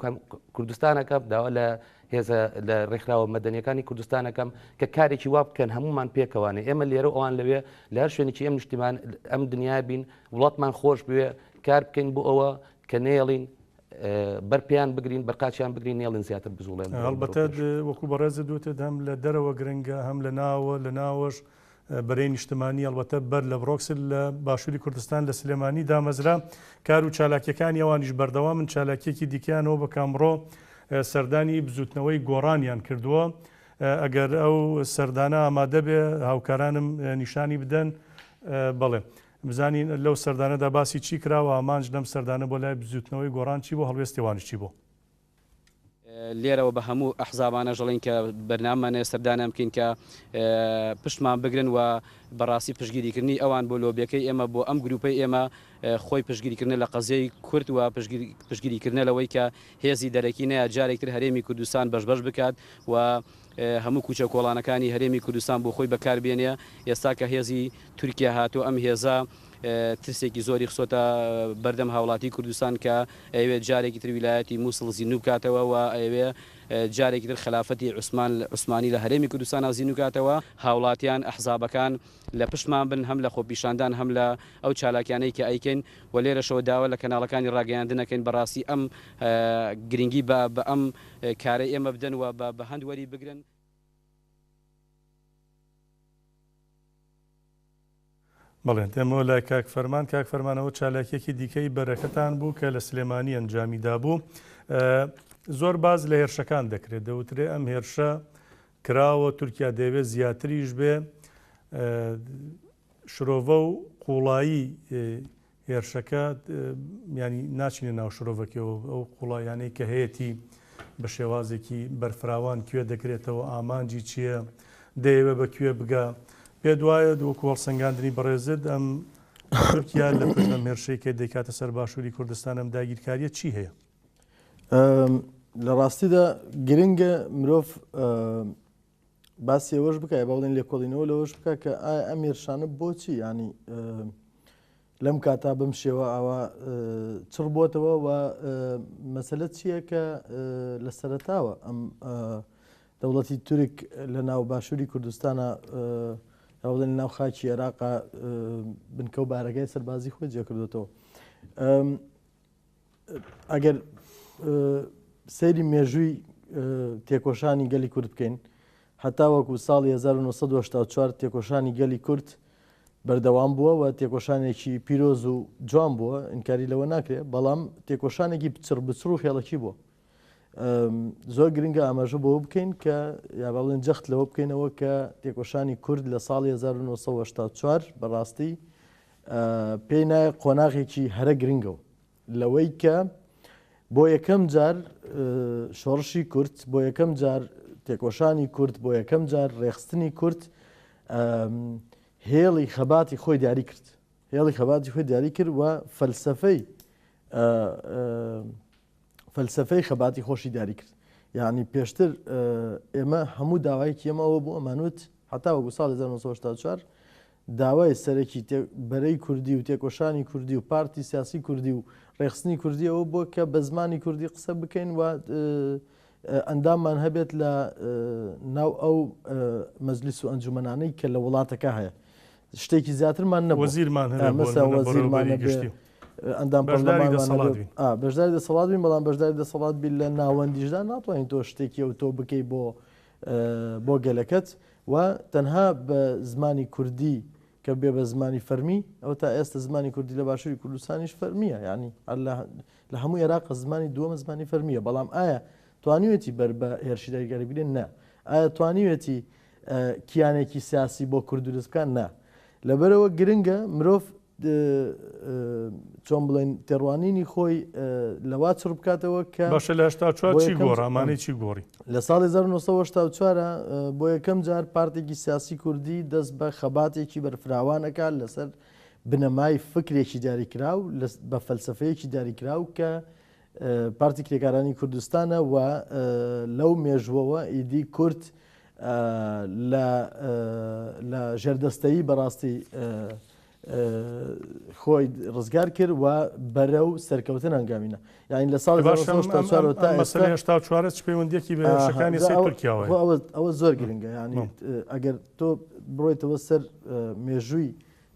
کوردستانەکەم داوا لە هێزە لە ڕێکخراوە مەدەنیەکانی کوردستانەکەم کە کارێکی وا بکەن هەمومان پێکەوانێ ئێمە لێرە ئەوان لەوێ لە هەر شوێنێکی ئەم نیشتیمان ئەم دنیا بین وڵاتمان خۆش بوێ کار بکەین بۆ ئەوە کە نێڵین بەر پێیان بگرین بەر قاچیان بگرین نێڵین زیاتر بجوڵێن. هەڵبەتە وەکو بەڕێزت وتت هەم لە دەرەوە گرنگە هەم لە ناوە لە ناوەش بەرەی نیشتمانی هەڵبەتە بەر لە بڕۆکسل لە باشووری کوردستان لە سلێمانی دامەزرا کار و چالاکیەکانی ئەوانیش بەردەوامن چالاکیەکی دیکەیانەوە بە کامڕۆ سەردانی بزوتنەوەی گۆڕانیان کردووە ئەگەر ئەو سەردانە ئامادە بێ هاوکارانم نیشانی بدەن بەڵێ بزانین لەو سەردانەدا باسی چی کرا و ئامانج لەم سەردانە بۆ لای بزووتنەوەی گۆڕان چی بوو، هەڵوێستی ئەوانیش چی بوو؟ لێرەوە بە هەموو ئەحزابانەش دەڵێین کە بەرنامەمان هەیە سەردانیان بکەین کە پشتمان بگرن و بەڕاستی پشتگیریکردنی ئەوان بۆ لۆبیەکەی ئێمە بۆ ئەم گروپەی ئێمە خۆی پشتگیریکردنە لە قەزیەی کورد و پشتگیریکردنە لەوەی کە هێزی دەرەکی نەیە جارێکتر هەرێمی کوردستان بەش بەش بکات و هەموو کوچە کۆڵانەکانی هەرێمی کوردستان بۆ خۆی بەکار بێنێ ئێستا کە هێزی تورکیا هاتووە ئەم هێزە ترسێکی زۆری خستۆتە بەردەم هاوڵاتی کوردستان کە ئەیەوێت جارێکی تر ویلایەتی موسڵ زیندوو بکاتەوە و ئەیەوێ جارێکی تر خەلافەتی عوسمان عوسمانی لە هەرێمی کوردستانا زیندوو کاتەوە. هاوڵاتیان، ئەحزابەکان لە پشتمان بن هەم لە خۆپیشاندان هەم لە ئەو چالاکیانەی کە ئەیکەین و لێرەشەوە داوا لە کەناڵەکانی ڕاگەیاندن ئەکەین بەڕاستی ئەم گرنگی بە بە ئەم کارەی ئێمە بدەن و بە بە هەند وەری بگرن. بەڵێ دێمەوە لای کاک فەرمان. کاک فەرمان ئەوە چالاکیەکی دیکەی بەرەکەتان بوو کە لە سلێمانی ئەنجامی دابوو. زۆر باز لە هێرشەکان دەکرێت دەوترێ ئەم هێرشە کراوە تورکیا دەیەوێت زیاتریش بێ شرۆڤە و قوڵایی هێرشەکە یانی ناچینە ناو شرۆڤەکەوە ئەو قوڵاییانەی کە هەیەتی بە شێوازێکی بەرفراوان کوێ دەکرێتەوە ئامانجی چییە دەیەوێ بە کوێ بگا پێت وایە وەکو هەڵسەنگاندنی بەڕێزت ئەم تورکیا لە پشت ئەم هێرشەی کە دەیکاتە سەر باشووری کوردستان ئەم داگیرکاریە چی هەیە؟ لە ڕاستیدا گرنگە مرۆڤ باسی ئەوەش بکە با بڵێن لێکۆڵینەوە لەوەش بکە کە ئایا ئەم هێرشانە بۆچی ینی لەم کاتا بەم شێوە ئاوا چڕ بۆتەوە و مەسەلە چییە کە لە سەرەتاوە ئەم دەوڵەتی تورک لە ناو باشووری کوردستانە هەوڵێن ناو خاکی عێراقا بنکە و بارەگای سەربازی خۆی جێکردوێتەوە. ئەگەر سەیری مێژووی تێکۆشانی گەلی کورد بکەین هەتاوەکو ساڵی 1984 تێکۆشانی گەلی کورد بەردەوام بووە و تێکۆشانێکی پیرۆز و جوان بووە ئینکاری لەوە ناکرێت بەڵام تێکۆشانێکی بچڕ بچڕ و خێڵەکی بووە زۆر گرنگە ئاماژە بۆ بکەین کە یا بڵێن جەخت لەوە بکەینەوە کە تێکۆشانی کورد لە ساڵی 1984 بەڕاستی پێی نایە قۆناغێکی هەرە گرنگەوە لەوەی کە بۆ یەکەم جار شۆڕشی کورد بۆ یەکەم جار تێکۆشانی کورد بۆ یەکەم جار ڕێخستنی کورد هێڵی خەباتی خۆی دیاری کرد هێڵی خەباتی خۆی دیاری کرد و فەلسفەی فەلسفەی خەباتی خۆشی دیاری کرد یعنی پێشتر ئێمە هەموو داوایەکی ئێمەوە بوو ئەمانوت هەتا وەکو ساڵ 1984 داوای سەرەکی بەرەی کوردی و تێکۆشانی کوردی و پارتی سیاسی کوردی و ڕێکخستنی کوردی ئەوە بووە کە بە زمانی کوردی قسە بکەین و ئەنداممان هەبێت لە ناو ئەو مەجلیس و ئەنجومەنانەی کە لە وڵاتەکە هەیە شتێکی زیاترمان نەبوو وەزیرمان هەبێت مەسەلەن وەزیرمان هەبێت ئەندام بەشداری دەسەڵات بین بەشداری دەسەڵات بین بەڵام بەشداری دەسەڵات بین لە ناوەندیشدا ناتوانین تۆ شتێکی ئەو تۆ بکەی بۆ بۆ گەلەکەت و تەنها بە زمانی کوردی کە بێ بە زمانی فەرمی ئەو تا ئێستا زمانی کوردی لە باشووری کوردستانیش فەرمیە یعنی لە هەموو عێراق زمانی دووەمە زمانی فەرمیە بەڵام ئایا توانیوێتی بەر بە هێرشی داگیرکاری بگرێت نا ئایا توانیوێتی کیانێکی سیاسی بۆ کورد دروست بکات نا لەبەرەوە گرنگە مرۆڤ چۆن بڵێن تێڕوانینی خۆی لەوا چڕ بکاتەوە کە باشە لە 84 چی گۆڕا ئەمانەی چی گۆڕی؟ لە ساڵی 1984 بۆ یەکەم جار پارتێکی سیاسی کوردی دەست بە خەباتێکی بەرفراوان ئەکات لەسەر بنەمای فکرێکی دیاریکراو بە فەلسفەیەکی دیاریکراو کە پارتی کرێکارانی کوردستانە و لەو مێژووەوە ئیدی کورد لە ژێردەستەیی بەڕاستی خۆی ڕزگار کرد و بەرەو سەرکەوتن هەنگاوینە یعنی لە ساڵی 1984 تا مەسەلەی 84 چ پەیوەندیەکی بە هێرشەکانی سەر تورکیاوە ئەوە ئەوە زۆر گرنگە یعنی ئەگەر تۆ بڕۆیتەوە سەر مێژووی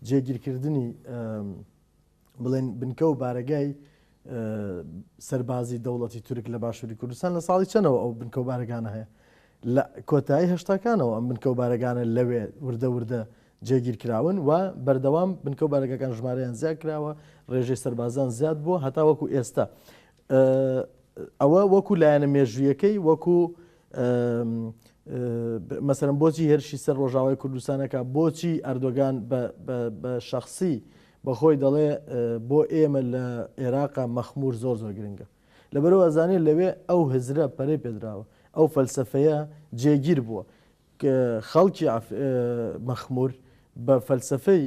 جێگیرکردنی بڵێن بنکە و بارەگای سەربازی دەوڵەتی تورک لە باشووری کوردستان لە ساڵی چەنەوە ئەو بنکە و بارەگانە هەیە لە کۆتایی هەشتاکانەوە ئەم بنکە و بارەگانە لەوێ وردە وردە جێگیر کراون و بەردەوام بنکە و بارەگاکان ژمارەیان زیاد کراوە ڕێژەی سەربازان زیاد بووە هەتا وەکو ئێستا ئەوە وەکو لایەنە مێژوویەکەی وەکو مەسەرم بۆچی هێرشی سەر ڕۆژاوای کوردستانەکە بۆچی ئەردۆگان بە شخصی بەخۆی دەڵێ بۆ ئێمە لە ئێراقا مەخمور زۆر زۆر گرنگە. لەبەرئەوە ئەزانێ لەوێ ئەو هزرە پەرەی پێدراوە، ئەو فەلسەفەیە جێگیر بووە. خەڵکی مەخمور بە فەلسەفەی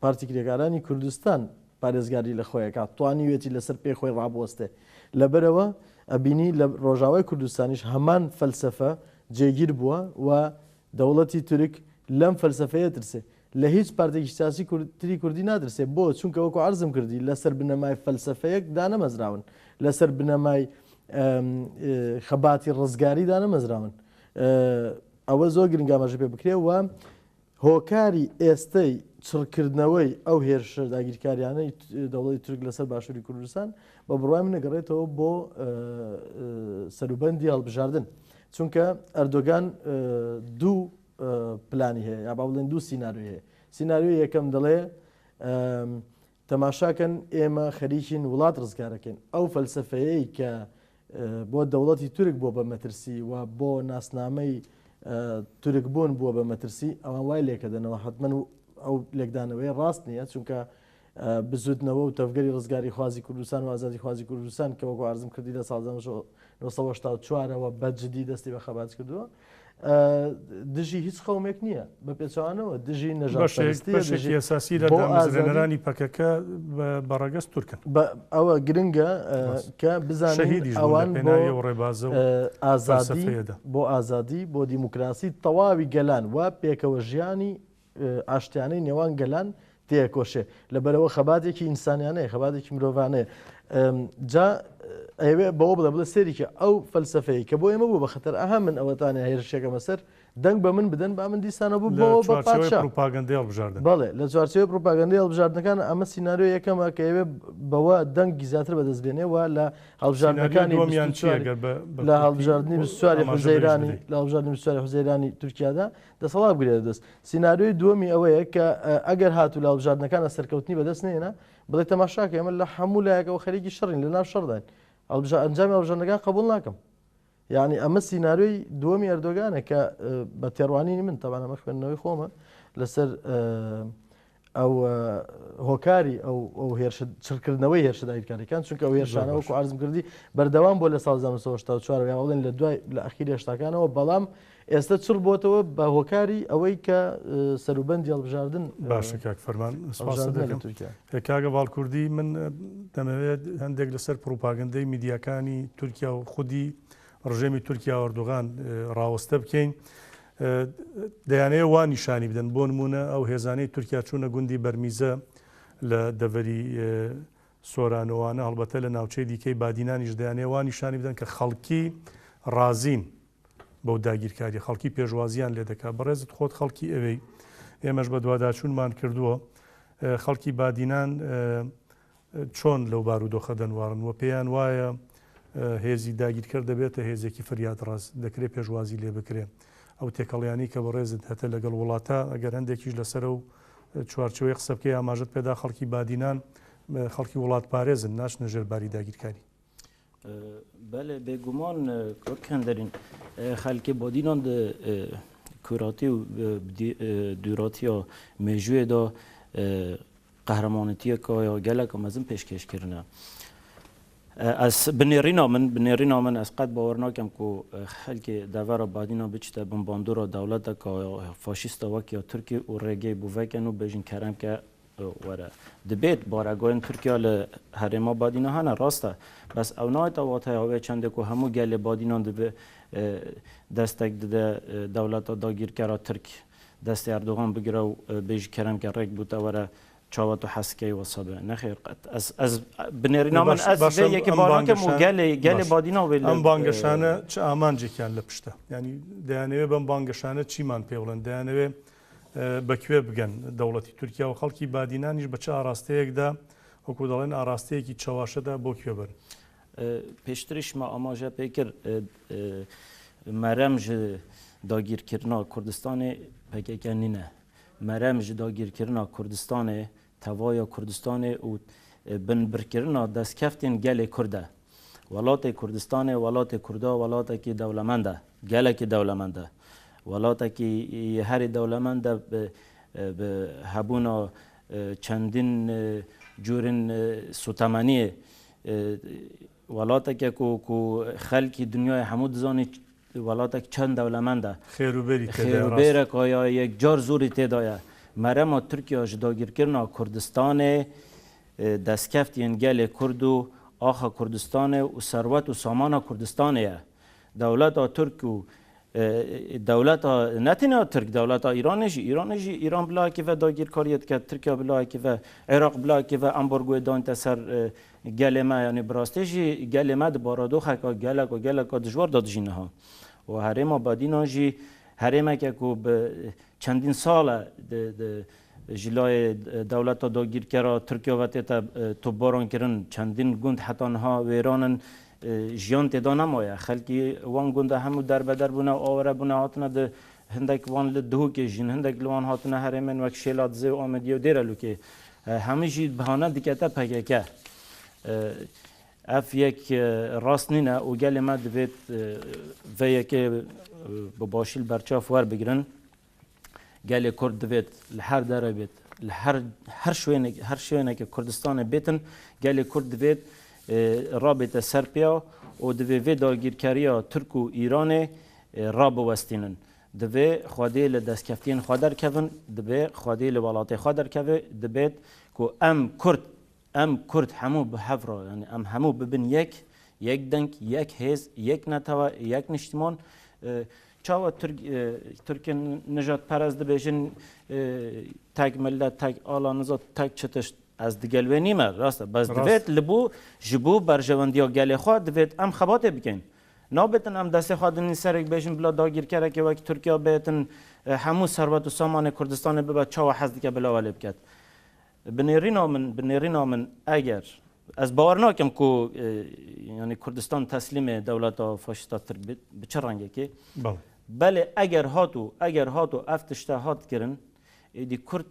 پارتی کرێکارانی کوردستان پارێزگاری لە خۆی ئەکات، توانیویەتی لەسەر پێی خۆی ڕابوەستێ. لەبەرئەوە ئەبینی لە ڕۆژاوای کوردستانیش هەمان فەلسەفە جێگیر بووە و دەوڵەتی تورک لەم فەلسەفەیە ترسێ. لە هیچ پارتێکی سیاسی تری کوردی ناترسێ. بۆ؟ چونکە وەکو عەرزم کردی لەسەر بنەمای فەلسەفەیەک دانەمەزراون. لەسەر بنەمای خەباتی ڕزگاری دانەمەزراون. ئەوە زۆر گرنگە ئاماژە پێ بکرێ و هۆکاری ئێستەی چڕکردنەوەی ئەو هێرشە داگیرکاریانەی دەوڵەتی تورک لەسەر باشووری کوردستان بە بڕوای من ئەگەڕێتەوە بۆ سەروبەندی هەڵبژاردن. چونکە ئەردۆگان دوو پلانی هەیە یا با بڵێن دوو سیناریۆی هەیە سیناریۆی یەکەم دەڵێ تەماشاکەن ئێمە خەریکین وڵات ڕزگارەکەین ئەو فەلسفەیەی کە بۆ دەوڵەتی تورک بۆ بە مەترسی و بۆ ناسنامەی تورک بوون بووە بە مەترسی ئەوان وای لێکەدەنەوە حتمما ئەو لێکدانەوەی ڕاست نییە چونکە بزوتنەوە و تەڤگەری ڕزگاریخوازی کوردستان و ئازادیخوازی کوردستان کە وەکو عەرزم کردی لە ساڵ 1984 ەوە بە جدی دەستی بە خەبات کردووە. دژی هیچ قەومێک نییە بە پێچەوانەوە دژی نەژادپەرستیە بەشێکی ئەساسی لە دامەزرێنەرانی پەکەکە بە ڕەگەز تورکن. ئەوە گرنگە کە بزانین ئەوان بۆ ڕێبازە و ئازادی بۆ ئازادی بۆ دیموکراسی تەواوی گەلان و پێکەوە ژیانی ئاشتیانەی نێوان گەلان تێکۆشێ لەبەرەوە خەباتێکی ئینسانیانەیە خەباتێکی مرۆڤانەیە جا ئەوێ بەوە بڵێ بڵێ سێریکە ئەو فەلسفەیە کە بۆ ئێمە بوو بە خەتەر ئەها من ئەوەتانە هێرشێکەمە سەر دەنگ بە من بدەن با من دیسانەوە ببمەوە بە پادشا پروپاگەندەی هەڵبژاردن بەڵێ لە چوارچێوەی پروپاگەندەی هەڵبژاردنەکان ئەمە سیناریۆ یەکەمە کە ئەوێ بەوە دەنگی زیاتر بەدەست بێنێ و لە هەڵبژاردنەکانی دووەمیان چییە گەر بە لە هەڵبژاردنی 24 حوزەیرانی لە هەڵبژاردنی 24 حوزەیرانی تورکیادا دەسەڵات بگرێتە دەست. سیناریۆی دووەمی ئەوەیە کە ئەگەر هاتوو لە هەڵبژاردنەکانە سەرکەوتنی بەدەست نەهێنا، بڵێ تەماشاکە ئێمە لە هەموو لایەکەوە خەریکی شەڕین، لە ناو شەڕداین. ئەنجامی هەڵبژاردنەکان قبوڵ ناکەم. یعنی ئەمە سیناریۆی دووەمی ئەردۆگانە کە بە تێڕوانینی من تەبان ئەمە خوێندنەوەی خۆمە لەسەر ئەو هۆکاری ئەو ئەو هێرشە چڕکردنەوەی هێرشە داگیرکاریەکان چونکە ئەو هێرشانە وەکو عەرزم کردی بەردەوام بۆ لە ساڵ 1984 یا بڵێن لە دوای لە ئەخیری هەشتاکانەوە بەڵام ئێستا چڕ بۆتەوە بە هۆکاری ئەوەی کە سەروبەندی هەڵبژاردن باشە کاک فەرمان سپاست دەکەم تورکیا کاگە باڵکوردی من دەمەوێت هەندێک لەسەر پڕوپاگەندەی میدیاکانی تورکیا و خودی ڕژێمی تورکیا ئەردوغان ڕاوەستە بکەین دەیانەوێت وا نیشانی بدەن، بۆ نموونە ئەو هێزانەی تورکیا چوونە گوندی بەرمیزە لە دەڤەری سۆرانۆوانە، هەڵبەتە لە ناوچەی دیکەی بادینانیش دەیانەوێت وا نیشانی بدەن کە خەڵکی ڕازین بەو داگیرکاریە، خەڵکی پێشوازیان لێ دەکات. بەڕێزت خۆت خەڵکی ئەوێی، ئێمەش بەدواداچوونمان کردووە، خەڵکی بادینان چۆن لەو بارودۆخە دەنواڕن و پێیان وایە هێزی داگیرکەر دەبێتە هێزێکی فریادڕەس، دەکرێ پێشوازی لێ بکرێ؟ ئەو تێکەڵیانەی کە بەڕێزت هەتە لەگەڵ وڵاتە، ئەگەر هەندێکیش لەسەر ئەو چوارچێوەی قسە بکەی، ئاماژەت پێدا خەڵکی بادینان خەڵکی وڵاتپارێزن، ناچنە ژێر باری داگیرکاری. بەلێ بێگومان کاک هەندرین خەلکی بادینان di کوراتی و دووراتیا مێژووێ دا قەهرەمانەتیەکە یا geleka mezin pêşkêş kirine. Ez bi nêrîna min bi nêrîna min ez qet bawer nakim ku xelkê devera Badîna biçite bin bandora dewleteka faşîsta wek ya Tirkiyê û rêgeyê bo vekin û bêjin kerem ke were. Dibêt baregayên Tirkiya li herêma Badîna hene rast e. Bes ew nayête wateya wê çendê ku hemû gelê Badînan dibe destek dide dewleta dagîrkera Tirk Destê Erdogan bigire û bêjî kerem ke rêk bû te were çawa tu hez dikey wisa be. Nexêr qet ez ez bi nêrîna min ez vê yekê bar nakim û gelê gelê Badîna wê li Em bangeşane çi amancêkiyan li pişt e? Yanî deyanewê bem bangeşane çîman pê biڵێن? Deyanewê بە کوێ بگەن دەوڵەتی تورکیا و خەڵکی بادینانیش بە چ ئاراستەیەکدا وەکو دەڵێن ئاراستەیەکی چەواشەدا بۆ کوێ بەرن؟ پێشتریش me amaje pê kir merem ji dagîrkirina Kurdistanê pkk nîne. Merem ji dagîrkirina Kurdistanê, tevaya Kurdistanê û binbirkirina destkeftên gelê Kurd e. Welatê Kurdistanê, welatê Kurda welatekî dewlemend e, gelekî dewlemend e. Welatekî herî dewlemend e bi bi hebûna çendîn cûrên sotemeniyê Welateke ku ku xelkî dinyayê hemû dizanî welatek çend dewlemend e. Xêrûbêrî tê de ye rast. Xêrûbêreka ya yekcar zorî tê de ye. Merema Tirkiya ji dagirkirina Kurdistanê, destkeftiyên gelê Kurd û axa Kurdistanê û serwet û samana Kurdistanê ye. Dewleta Tirk û Dewleta ne tenê a Tirk, dewleta Îranê jî, Îranê jî Îran bi layekê ve dagîrkariyê dike, Tirkiya bi layekê ve, Iraq bi layekê ve ambargoyê danîte ser gelê me. Yanî bi rastî jî gelê me di baradoxeka geleka geleka dijwar de dijî niha. Û herêma Badînan jî herêmeke ku bi çendîn sal e di di ji layê dewleta dagîrkera Tirkiya ve tête topbaran kirin. Çendîn gund heta niha wêran in. Jiyan tê de nemaye. Xelkî wan gunda hemû derbeder bûne û aware bûne hatine di hindek wan li Dihokê jîn, hindek li wan hatine herêmên wek Şêladizê û Amediyê û Dêrelûkê. Hemû jî bihane dikete pkk. Ev yek rast nîne û gelê me divêt vê yekê bi başî li berçav werbigirin. Gelê Kurd divêt li her derê bêt, li her her şwênek her şwêneke Kurdistanê bêtin, gelê Kurd divêt rabête ser pêya û divê vê dagîrkeriya Tirk û Îranê rabiwestînin. Divê xwedî li destkeftiyên xwe derkevin, dibê xwedî li welatê xwe derkeve, dibêt ku em Kurd, em Kurd hemû bi hev re, yanî em hemû bibin yek, yek deng, yek hêz, yek netewe, yek niştiman. Çawa Tirk, Tirkên nijadperest dibêjin tek millet, tek ala niza, tek çi tişt. Ez digel wê nîme, rast e. Bes divêt li bo, ji bo berjewendiya gelê xwe divêt em xebatê bikin. Nabêtin em destê xwe dinîn serek bêjin bila dagîrkerekê wek Tirkiya bêtin hemû serwet û samanê Kurdistanê bibe çawa hez dike bila welê biket. Bi nêrîna min, bi nêrîna min eger ez bawer nakim ku yanî Kurdistan teslîmê dewleta faşîsta Tirk bit bi çi rengekê. Belê eger hat û eger hat û ev tişte hat kirin êdî Kurd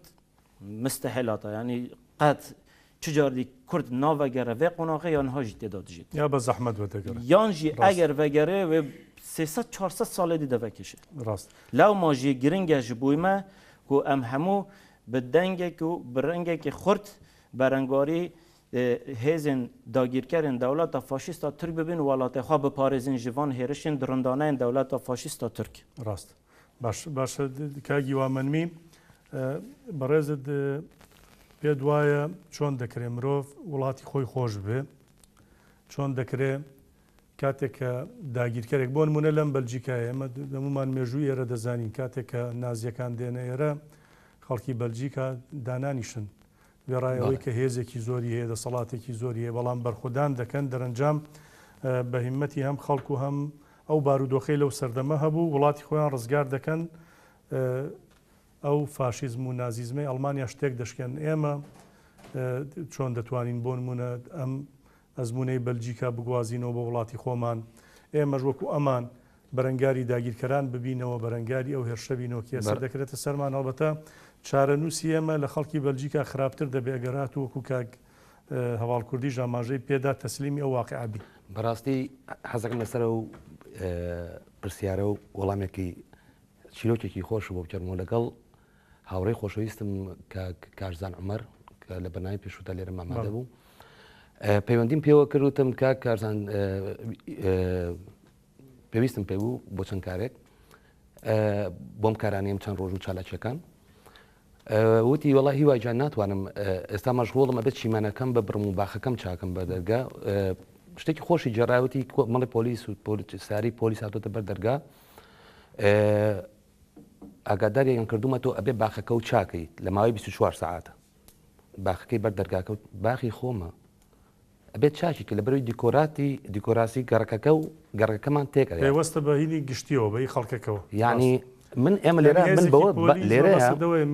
Mistehilata yanî qet çi car dî Kurd navegere vê qonaxê ya niha jî tê de dijît. Ya bi zehmet vedegere. Yan jî eger vegere wê 300 400 salê dî de vekişe. Rast. Lewma jî giring e ji bo me ku em hemû bi dengek û bi rengekî xurt berengarî hêzên dagîrkerên dewleta faşîst a Tirk bibin û welatê xwe biparêzin ji van hêrişên dirindaneyên dewleta faşîst a Tirk. Rast. Baş baş کاک هیوا مەنمی بەڕێزت پێت وایە چۆن دەکرێ مرۆڤ وڵاتی خۆی خۆش بێ چۆن دەکرێ کاتێک کە داگیرکەرێک بۆ نمونە لەم بەلجیکای ئێمە دەمومان مێژووی ئێرە دەزانین کاتێک کە نازیەکان دێنە ئێرە خەڵکی بەلجیکا دانانیشن وێڕای ئەوەی کە هێزێکی زۆری هەیە دەسەڵاتێکی زۆری هەیە بەڵام بەرخودان دەکەن دەرەنجام بە هیمەتی هەم خەڵک و هەم ئەو بارودۆخەی لەو سەردەمە هەبوو وڵاتی خۆیان ڕزگار دەکەن ئەو فاشیزم و نازیزمەی ئەڵمانیا شتێک دەشکێن ئێمە چۆن دەتوانین بۆ نمونە ئەم ئەزمونەی بەلجیکا بگوازینەوە بۆ وڵاتی خۆمان ئێمەش وەکو ئەمان بەرەنگاری داگیرکەران ببینەوە بەرەنگاری ئەو هێرشە بینەوە کە ئێستا دەکرێتە سەرمان هەڵبەتە چارەنووسی ئێمە لە خەڵکی بەلجیکا خراپتر دەبێ ئەگەر هاتوو وەکو کاک هەواڵ کوردیش ئاماژەی پێدا تەسلیمی ئەو واقیعە بین. بەڕاستی حەزەکەم لەسەر ئەو پرسیارە و وەڵامێکی چیرۆکێکی خۆش بۆ بگێڕمەوە لەگەڵ هاوڕێی خۆشەویستم کاک کارزان عومەر کە لە بەرنامەی پێشوودا لێرە ئامادە بوو پەیوەندیم پێوە کرد وتم کاک کارزان پێویستم پێ بوو بۆ چەند کارێک بۆم کارانیم چەند ڕۆژ و چالاکیەکان وتی وەڵا هیوا گیان ناتوانم ئێستا مەشغوڵم ئەبێت چیمەنەکەم ببڕم و باخەکەم چاکەم بە دەرگا شتێکی خۆشی جێڕاوتی مەڵی پۆلیس و ساری پۆلیس هاتۆتە بەر دەرگا ئاگاداریان کردومە تۆ ئەبێ باخەکە و چاکەیت لە ماوەی 24 سعاتە باخەکەی بەر دەرگاکە باخی خۆمە ئەبێت چاکی کە لەبەرەوەی دیکۆراتی دیکۆراسی گەڕەکەکە و گەڕەکەمان تێک ئەدات. پەیوەستە بە هینی گشتیەوە بە هی خەڵکەکەوە. یانی من ئێمە لێرە من بەوە لێرە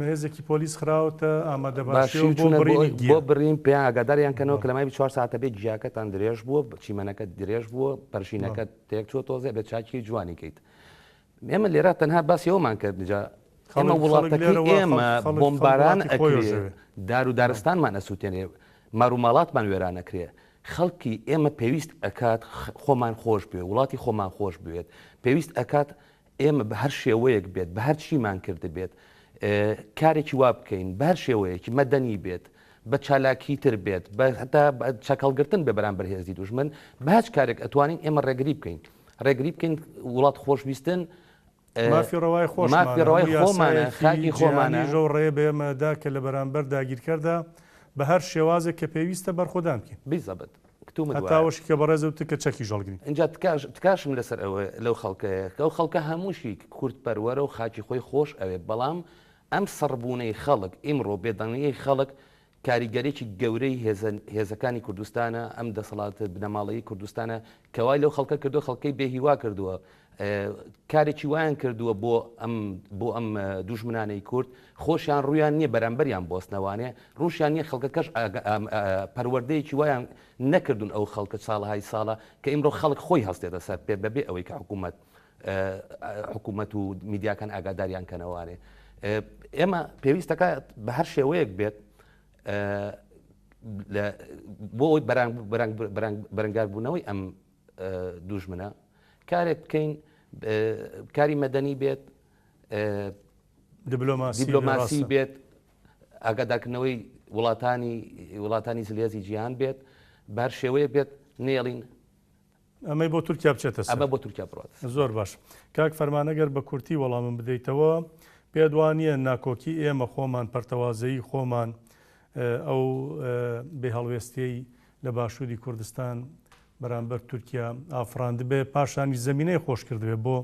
هێزێکی پۆلیس خراوەتە ئامادەباشی بۆ بڕینی گیا. بۆ بڕین پێیان ئاگاداریان کەنەوە کە لە ماوەی 24 ساعتە بێ گیاکەتان درێژ بووە چیمەنەکە درێژ بووە پەرژینەکە تێک چووە تۆزێ بێ چاکی جوانی کەیت. ئێمە لێرە تەنها باسی ئەومان کرد جا ئێمە وڵاتەکەی ئێمە بۆمباران ئەکرێ دار و دارستانمان ئەسووتێنێ ماروماڵاتمان وێران ئەکرێ خەڵکی ئێمە پێویست ئەکات خۆمان خۆش بوێ وڵاتی خۆمان خۆش بوێت پێویست ئەکات ئێمە بە هەر شێوەیەک بێت بە هەر چیمان کردبێت کارێکی وا بکەین بە هەر شێوەیەکی مەدەنی بێت بە چالاکی تر بێت بە هەتا چەکەڵگرتن بێ بەرامبەر هێزی دوژمن بە هەچ کارێک ئەتوانین ئێمە ڕێگری بکەین ڕێگری بکەین وڵات خۆشویستن مافی ڕەوای خۆشمانە، مافی ڕەوای هەموو خۆمانە، یاسایەکی خاکی خۆمانە. جیهانیش ئەو ڕێیە بە ئێمە دا کە لە بەرامبەر داگیرکەردا بە هەر شێوازێک کە پێویستە بەرخۆدان بکەین. بیزەبت کتومت هەتا وایە. ئەوەشی کە بەڕێزت وتت کە چەکیش هەڵگرین. ئینجا تکاش تکاشم لەسەر ئەوە لەو خەڵکەیە کە ئەو خەڵکە هەمووشی کورد پەروەرە و خاکی خۆی خۆش ئەوێ بەڵام ئەم سڕبوونەی خەڵک ئیمڕۆ بێدەنگیی خەڵک کاریگەریی گەورەی هێزە هێزەکانی کوردستانە، ئەم دەسەڵاتە بنەماڵەیی کوردستانە کە وای لەو خەڵکە کردووە، خەڵکەی بێ هیوا کردووە، کارێکی وایان کردووە بۆ ئەم بۆ ئەم دوژمنانەی کورد، خۆشیان ڕوویان نییە بەرامبەریان بۆستنەوانێ، ڕووشیان نییە خەڵکەکەش پەروەردەیەکی وایان نەکردوون ئەو خەڵکە ساڵەهای ساڵە کە ئیمڕۆ خەڵک خۆی هەستێتە سەر پێ بەبێ ئەوەی کە حکوومەت حکوومەت و میدیاکان ئاگاداریان کەنەوانێ ئێمە پێویستەکە بە هەر شێوەیەک بێت بۆ ئەوی بەرەنگاربوونەوەی ئەم دوژمنە کارێک بکەین کاری مەدەنی بێت دیبلۆماسی بێت ئاگادارکردنەوەی وڵاتانی وڵاتانی زلێزی جیهان بێت بار شێوەیە بێت نێڵین. ئەمەی بۆ تورکیا بچێتە سەر. ئەمە بۆ تورکیا بڕوات. زۆر باش. کاک فەرمان ئەگەر بە کورتی وەڵامم بدەیتەوە، پێت وا نییە ناکۆکی ئێمە خۆمان، پەرتەوازەیی خۆمان، ئەو بێ هەڵوێستیەی لە باشووری کوردستان بەرامبەر تورکیا ئافڕاندبێ، پاشانیش زەمینەی خۆش کردبێ بۆ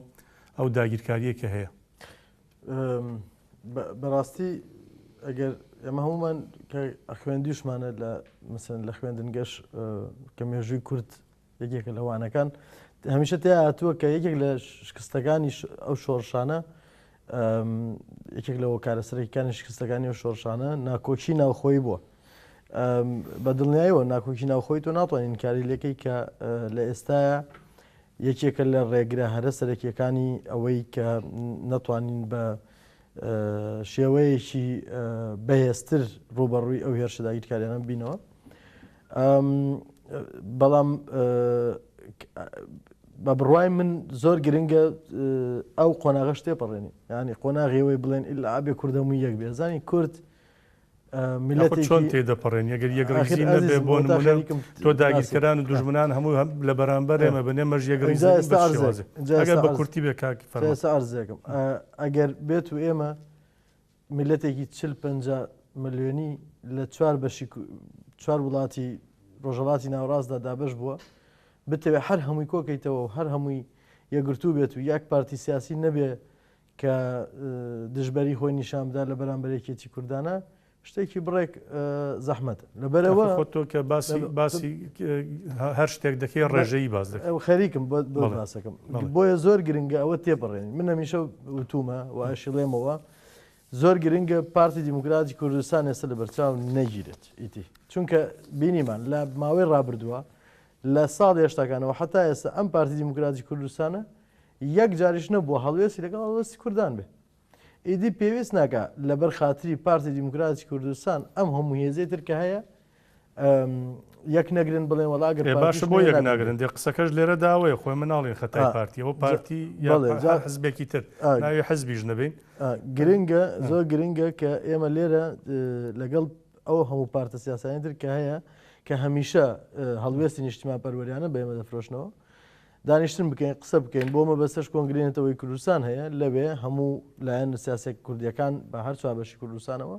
ئەو داگیرکارییەی کە هەیە؟ بەڕاستی ئەگەر ئێمە هەمومان کە خوێندیشمانە لە مەسەن لە خوێندنگەش کە مێژووی کورد یەکێکە لە وانەکان هەمیشە تیا هاتووە کە یەکێک لە شکستەکانی ئەو شۆڕشانە یەکێک لە هۆکارە سەرەکیەکانی شکستەکانی ئەو شۆڕشانە ناکۆکی ناوخۆی بووە بە دڵنیایەوە ناکۆکی ناوخۆی تۆ ناتوانین کاری لەکەی کە لە ئێستاە یەکێکە لە ڕێگرە هەرە سەرەکیەکانی ئەوەی کە نەتوانین بە شێوەیەکی بەهێزتر ڕوبەڕووی ئەو هێرشە داگیرکاریانە بینەوە. بەڵام بە بڕوای من زۆر گرنگە ئەو قۆناغەش تێپەڕێنی ینی قۆناغیەوەی بڵێن ئللا ئابێ کوردەمووی یەک بێزانی کورد میللەتێکی چۆن تێدەپەڕێن ئەگەر یەکڕیزی نەبێ بۆ نمونە تۆ داگیرکەران و دوژمنان هەموو لە بەرامبەر ئێمە بن ئێمەش یەکڕیزی ئەگەر بە کورتی بێ کاک فەرمان. ئێستا عەرزێکم ئەگەر بێت و ئێمە میللەتێکی 40 50 ملیۆنی لە چوار بەشی چوار وڵاتی ڕۆژهەڵاتی ناوەڕاستدا دابەش بووە بتەوێ هەر هەمووی کۆکەیتەوە و هەر هەمووی یەکگرتوو بێت و یەک پارتی سیاسی نەبێ کە دژبەری خۆی نیشان بدا لە بەرامبەر یەکێتی کوردانە شتێکی بڕێک زەحمەتە لەبەرەوە خۆ تۆ کە باسی باسی هەر شتێک دەکەی ڕێژەیی باس دەکەی خەریکم بۆ باسەکەم بۆیە زۆر گرنگە ئەوە تێپەڕێنین من هەمیشە وتومە و ئەشیڵێمەوە زۆر گرنگە پارتی دیموکراتی کوردستان ئێستا لە بەرچاو نەگیرێت ئیتی چونکە بینیمان لە ماوەی ڕابردووە لە ساڵی هەشتاکانەوە حتا ئێستا ئەم پارتی دیموکراتی کوردستانە یەک جاریش نەبووە هەڵوێستی لەگەڵ هەڵوێستی کوردان بێ. ئیدی پێویست ناکا لەبەر خاتری پارتی دیموکراتی کوردستان ئەم هەموو هێزەی تر کە هەیە یەک نەگرن بڵێن وەڵا ئەگەر ئێ پارتیش باشە بۆ نەیە یەک نابێ ناگرن دێ قسەکەش لێرە داوەیە خۆی من ناڵێن خەتای ئا، پارتی ئەوە جا پارتی یا بەڵێ جا هەر حزبێکی تر ئا، ناوی حزبیش نەبین ئا، گرنگە زۆر گرنگە کە ئێمە لێرە اه، لەگەڵ ئەو هەموو پارتە سیاسیانەی تر کە هەیە کە هەمیشە اه، هەڵوێستی نیشتیمانپەروەریانە بە ئێمە دەفرۆشنەوە دانیشتن بکەین قسە بکەین بۆ مەبەستەش کۆنگرەی نەتەوەی کوردستان هەیە لەوێ هەموو لایەن سیاسە کوردیەکان بە هەر چوار بەشی کوردستانەوە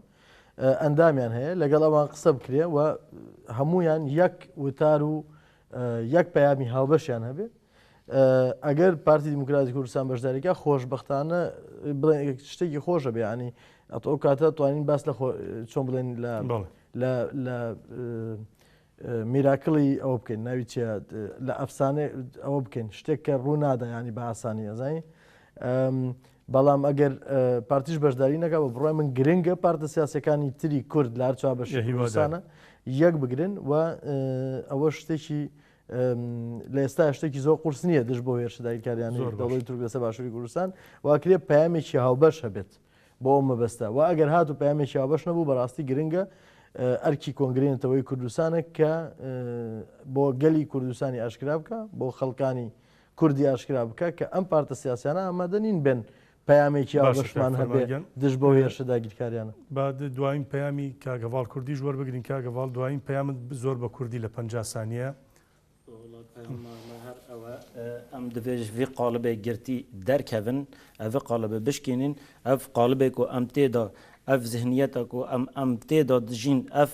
ئەندامیان هەیە لەگەڵ ئەوان قسە بکرێ و هەمویان یەک وتار و یەک پەیامی هاوبەشیان هەبێ ئەگەر پارتی دیموکراتی کوردستان بەشداریکە خۆشببختانە بڵێن شتێکی خۆشە بێ ینی ئەتۆ ئەو کاتە توانین باس لە چۆن بڵێن لە لە miracle ی ئەوە بکەین ناوی چیە لە ئەفسانە ئەوە بکەین شتێک کە ڕوو نادا ینی بە ئاسانی ئەزانی بەڵام ئەگەر پارتیش بەشداری نەکە بە بڕای من گرنگە پارتە سیاسەکانی تری کورد لار چوار بەش هیوادانە یەک بگرن و ئەوە شتێکی لە ئێستا شتێکی زۆر قورس نییە دژ بۆ هێرشە داگیرکاریانی دەوڵەتی تورک لەسەر باشووری کوردستان واکرێ پەیامێکی هاوبەش هەبێت بۆ ئەو مەبەستە و ئەگەر هاتوو پەیامێکی هاوبەش نەبوو بەڕاستی گرنگە ئەرکی کۆنگرەی نەتەوەی کوردستانە کە بۆ گەلی کوردستانی ئاشکرا بکە بۆ خەڵکانی کوردی ئاشکرا بکە کە ئەم پارتە سیاسیانە ئامادە نین بێن پەیامێکی هاوبەشمان هەبێ دژ بەو هێرشە داگیرکاریانە. با دوایین پەیامی کاک هەڤاڵ کوردیش وەربگرین کاک هەڤاڵ دوایین پەیامت زۆر بە کوردی لە 50 سانیە. وەڵا پەیاما me her ew e em divê ji vî qalibê girtî derkevin, ev vî qalibê bişkînin, ev qalibê ku em tê de, ev zihniyeta ku em em tê de dijîn, ev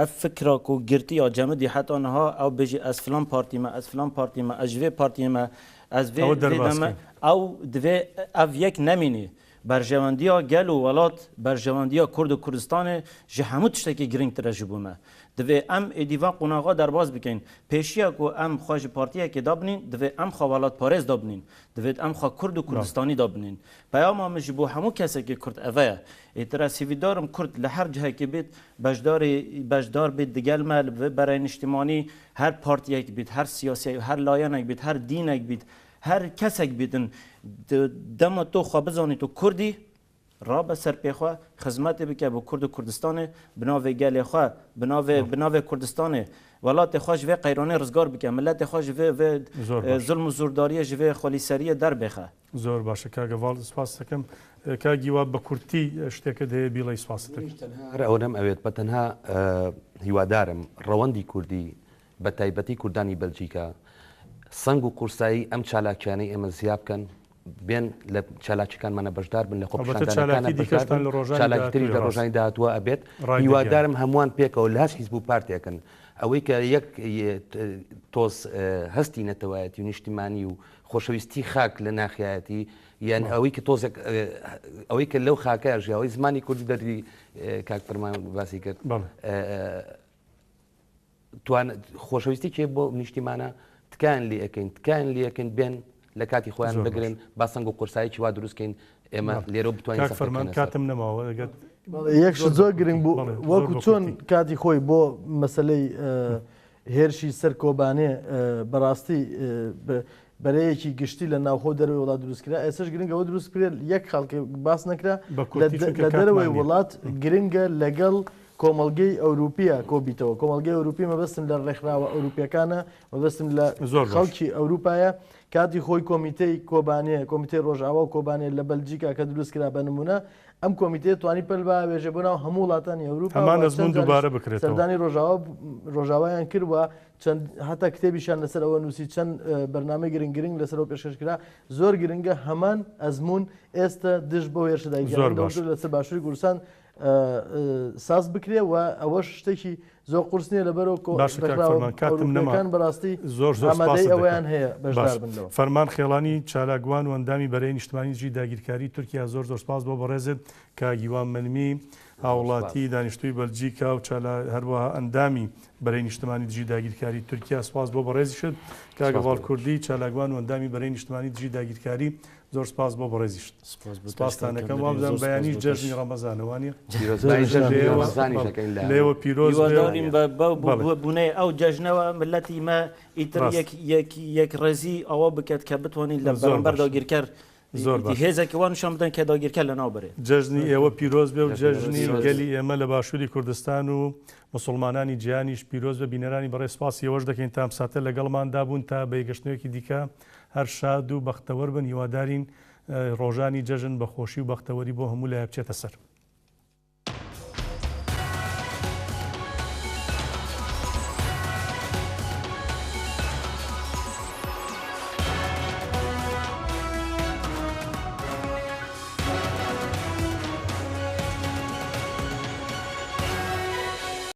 ev fikra ku girtî ya cemidî heta niha ew bêjî ez filan partî me, ez filan partî me, ez ji vê partiyê me, ez vê Ew vê derbas de me, kîn. ew divê ev yek nemînî. Berjewendiya gel û welat, berjewendiya Kurd û Kurdistanê ji hemû tiştekî girîngtir e ji bo me. Divê em êdî van qonaxa derbas bikin. Pêşiya ku em xwe ji partiyekê dabinîn, divê em xwe welatparêz dabinîn. Divê em xwe Kurd û Kurdistanî dabinîn. Peyama min ji bo hemû kesekî Kurd eve ye. Êtir ez hêvîdar im Kurd li her cihekê bêt beşdarê beşdar bêt digel me li vê bereyê niştîmanî her partiyek bêt, her siyasiyek, her layenek bêt, her dînek bêt, Her kesek bîtin di dema to xwe bizanî tu Kurd î, rabe ser pê xwe, xizmetê bike bi Kurd û Kurdistanê, bi navê gelê xwe, bi navê bi navê Kurdistanê welatê xwe ji vê qeyranê rizgar bike, miletê xwe ji vê vê zulm û zordariyê ji vê xwelîseriyê derbêxe. Zor baş e kak Heval spas dikim. Kak Hîwa bi kurtî ştêke dihê bîleyî spas dikim. Minîş tenha her ew nem ewêt be tenha hîwadarim rewendî kurdî بە تایبەتی کوردانی بەلجیکا. سەنگ و قورسایی ئەم چالاکیانەی ئێمە زیا بکەن، بێن لە چالاکیەکانمانە بەشدار بن، لە خۆپیشاندانەکانە بەشدار بن، چالاکی تریش لە ڕۆژانی داهاتووە ئەبێت. هیوادارم هەمووان پێکەوە لە هەر حیزب و پارتێکن ئەوەی کە یەک تۆز هەستی نەتەوایەتی و نیشتیمانی و خۆشەویستی خاک لە ناخیایەتی یان ئەوەی کە تۆزێک ئەوەی کە لەو خاکە ژیاوەی زمانی کوردی دەردی کاک فەرمان باسی کرد توان خۆشەویستی کێ بۆ نیشتیمانە تکایان لێ ئەکەین تکایان لێ ئەکەین بێن لە کاتی خۆیان بگرن با سەنگ و قورسایەکی وا دروست کەین ئێمە لێرە بتوانین کاک فەرمان کاتم نەماوە ئەگەر یەک شت زۆر گرنگ بوو وەکو چۆن کاتی خۆی بۆ مەسلەی هێرشی سەر کۆبانێ بەڕاستی بەرەیەکی گشتی لە ناوخۆ دەرەوەی وڵات دروست کرا ئێستاش گرنگە ئەوە دروست بکرێت یەک خاڵ کە باس نەکرا لە دەرەوەی وڵات گرنگە لەگەڵ کۆمەڵگەی ئەوروپیە کۆبیتەوە کۆمەڵگەی ئەوروپی مەبەستم لە ڕێکخراوە ئەوروپیەکانە مەبەستم لە خەڵکی ئەوروپایە کاتی خۆی کۆمیتەی کۆبانێ کۆمیتەی ڕۆژئاوا و کۆبانێ لە بەلجیکا کە دروست کرا بە نمونە ئەم کۆمیتەیە توانی پەل باوێژێ بۆ ناو هەموو وڵاتانی ئەوروپا هەمان ئەزموون دووبارە بکرێتەوە سەردانی ڕۆژاوا ڕۆژاوایان کرد و چەند هەتا کتێبیشیان لەسەر ئەوە نووسی چەند بەرنامەی گرنگ گرنگ لەسەر ئەوە پێشکەش کرا زۆر گرنگە هەمان ئەزموون ئێستا دژ بەو هێرشە داگیرکەرانە دەوڵەت لەسەر باشووری کوردستان ساز بکرێ و ئەوەش شتێکی زۆر قورس نییە لەبەرەوە باشە کاک فەرمان کاتم نەما ئەوروپیەکان بەڕاستی زۆر زۆر ئامادەی سپاست ئەوەیان دەکەم هەیە باش بەشدار بن لەوە. فەرمان خێڵانی چالاکوان و ئەندامی بەرەی نیشتمانی دژی داگیرکاری تورکیا زۆر زۆر سپاس بۆ بەڕێزت کاک هیوا مەنمی هاوڵاتی دانیشتووی بەلجیکا و چالا هەروەها ئەندامی بەرەی نیشتمانی دژی داگیرکاری تورکیا سپاس بۆ بەڕێزیشت کاک هەڤاڵ کوردی چالاکوان و ئەندامی بەرەی نیشتمانی دژی داگیرکاری زۆر سپاس بۆ بەڕێزیشت سپاستان ئەکەم وابزانم بەیانیش جەژنی ڕەمەزانە وانیە لێوە پیرۆز هیوادارین بە بونەی ئەو جەژنەوە ملەتی مە ئیتر یەک یەک یەک ڕێزی ئەوە بکات کە بتوانین لە بەرامبەر داگیرکەر زۆر باش. هێزێکی وا نیشان بدەن کە داگیرکەر لەناو بەرێ. جەژنی ئێوە پیرۆز بێ و جەژنی گەلی ئێمە لە باشووری کوردستان و موسوڵمانانی جیهانیش پیرۆز بێ. بینەرانی بەڕێز سپاسی ئێوەش دەکەین تا ئەم ساتە لەگەڵماندا بوون تا بە یەکگرتنەوەیەکی دیکە هەر شاد و بەختەوەر بن. هیوادارین ڕۆژانی جەژن بە خۆشی و بەختەوەری بۆ هەموو لایە بچێتە سەر.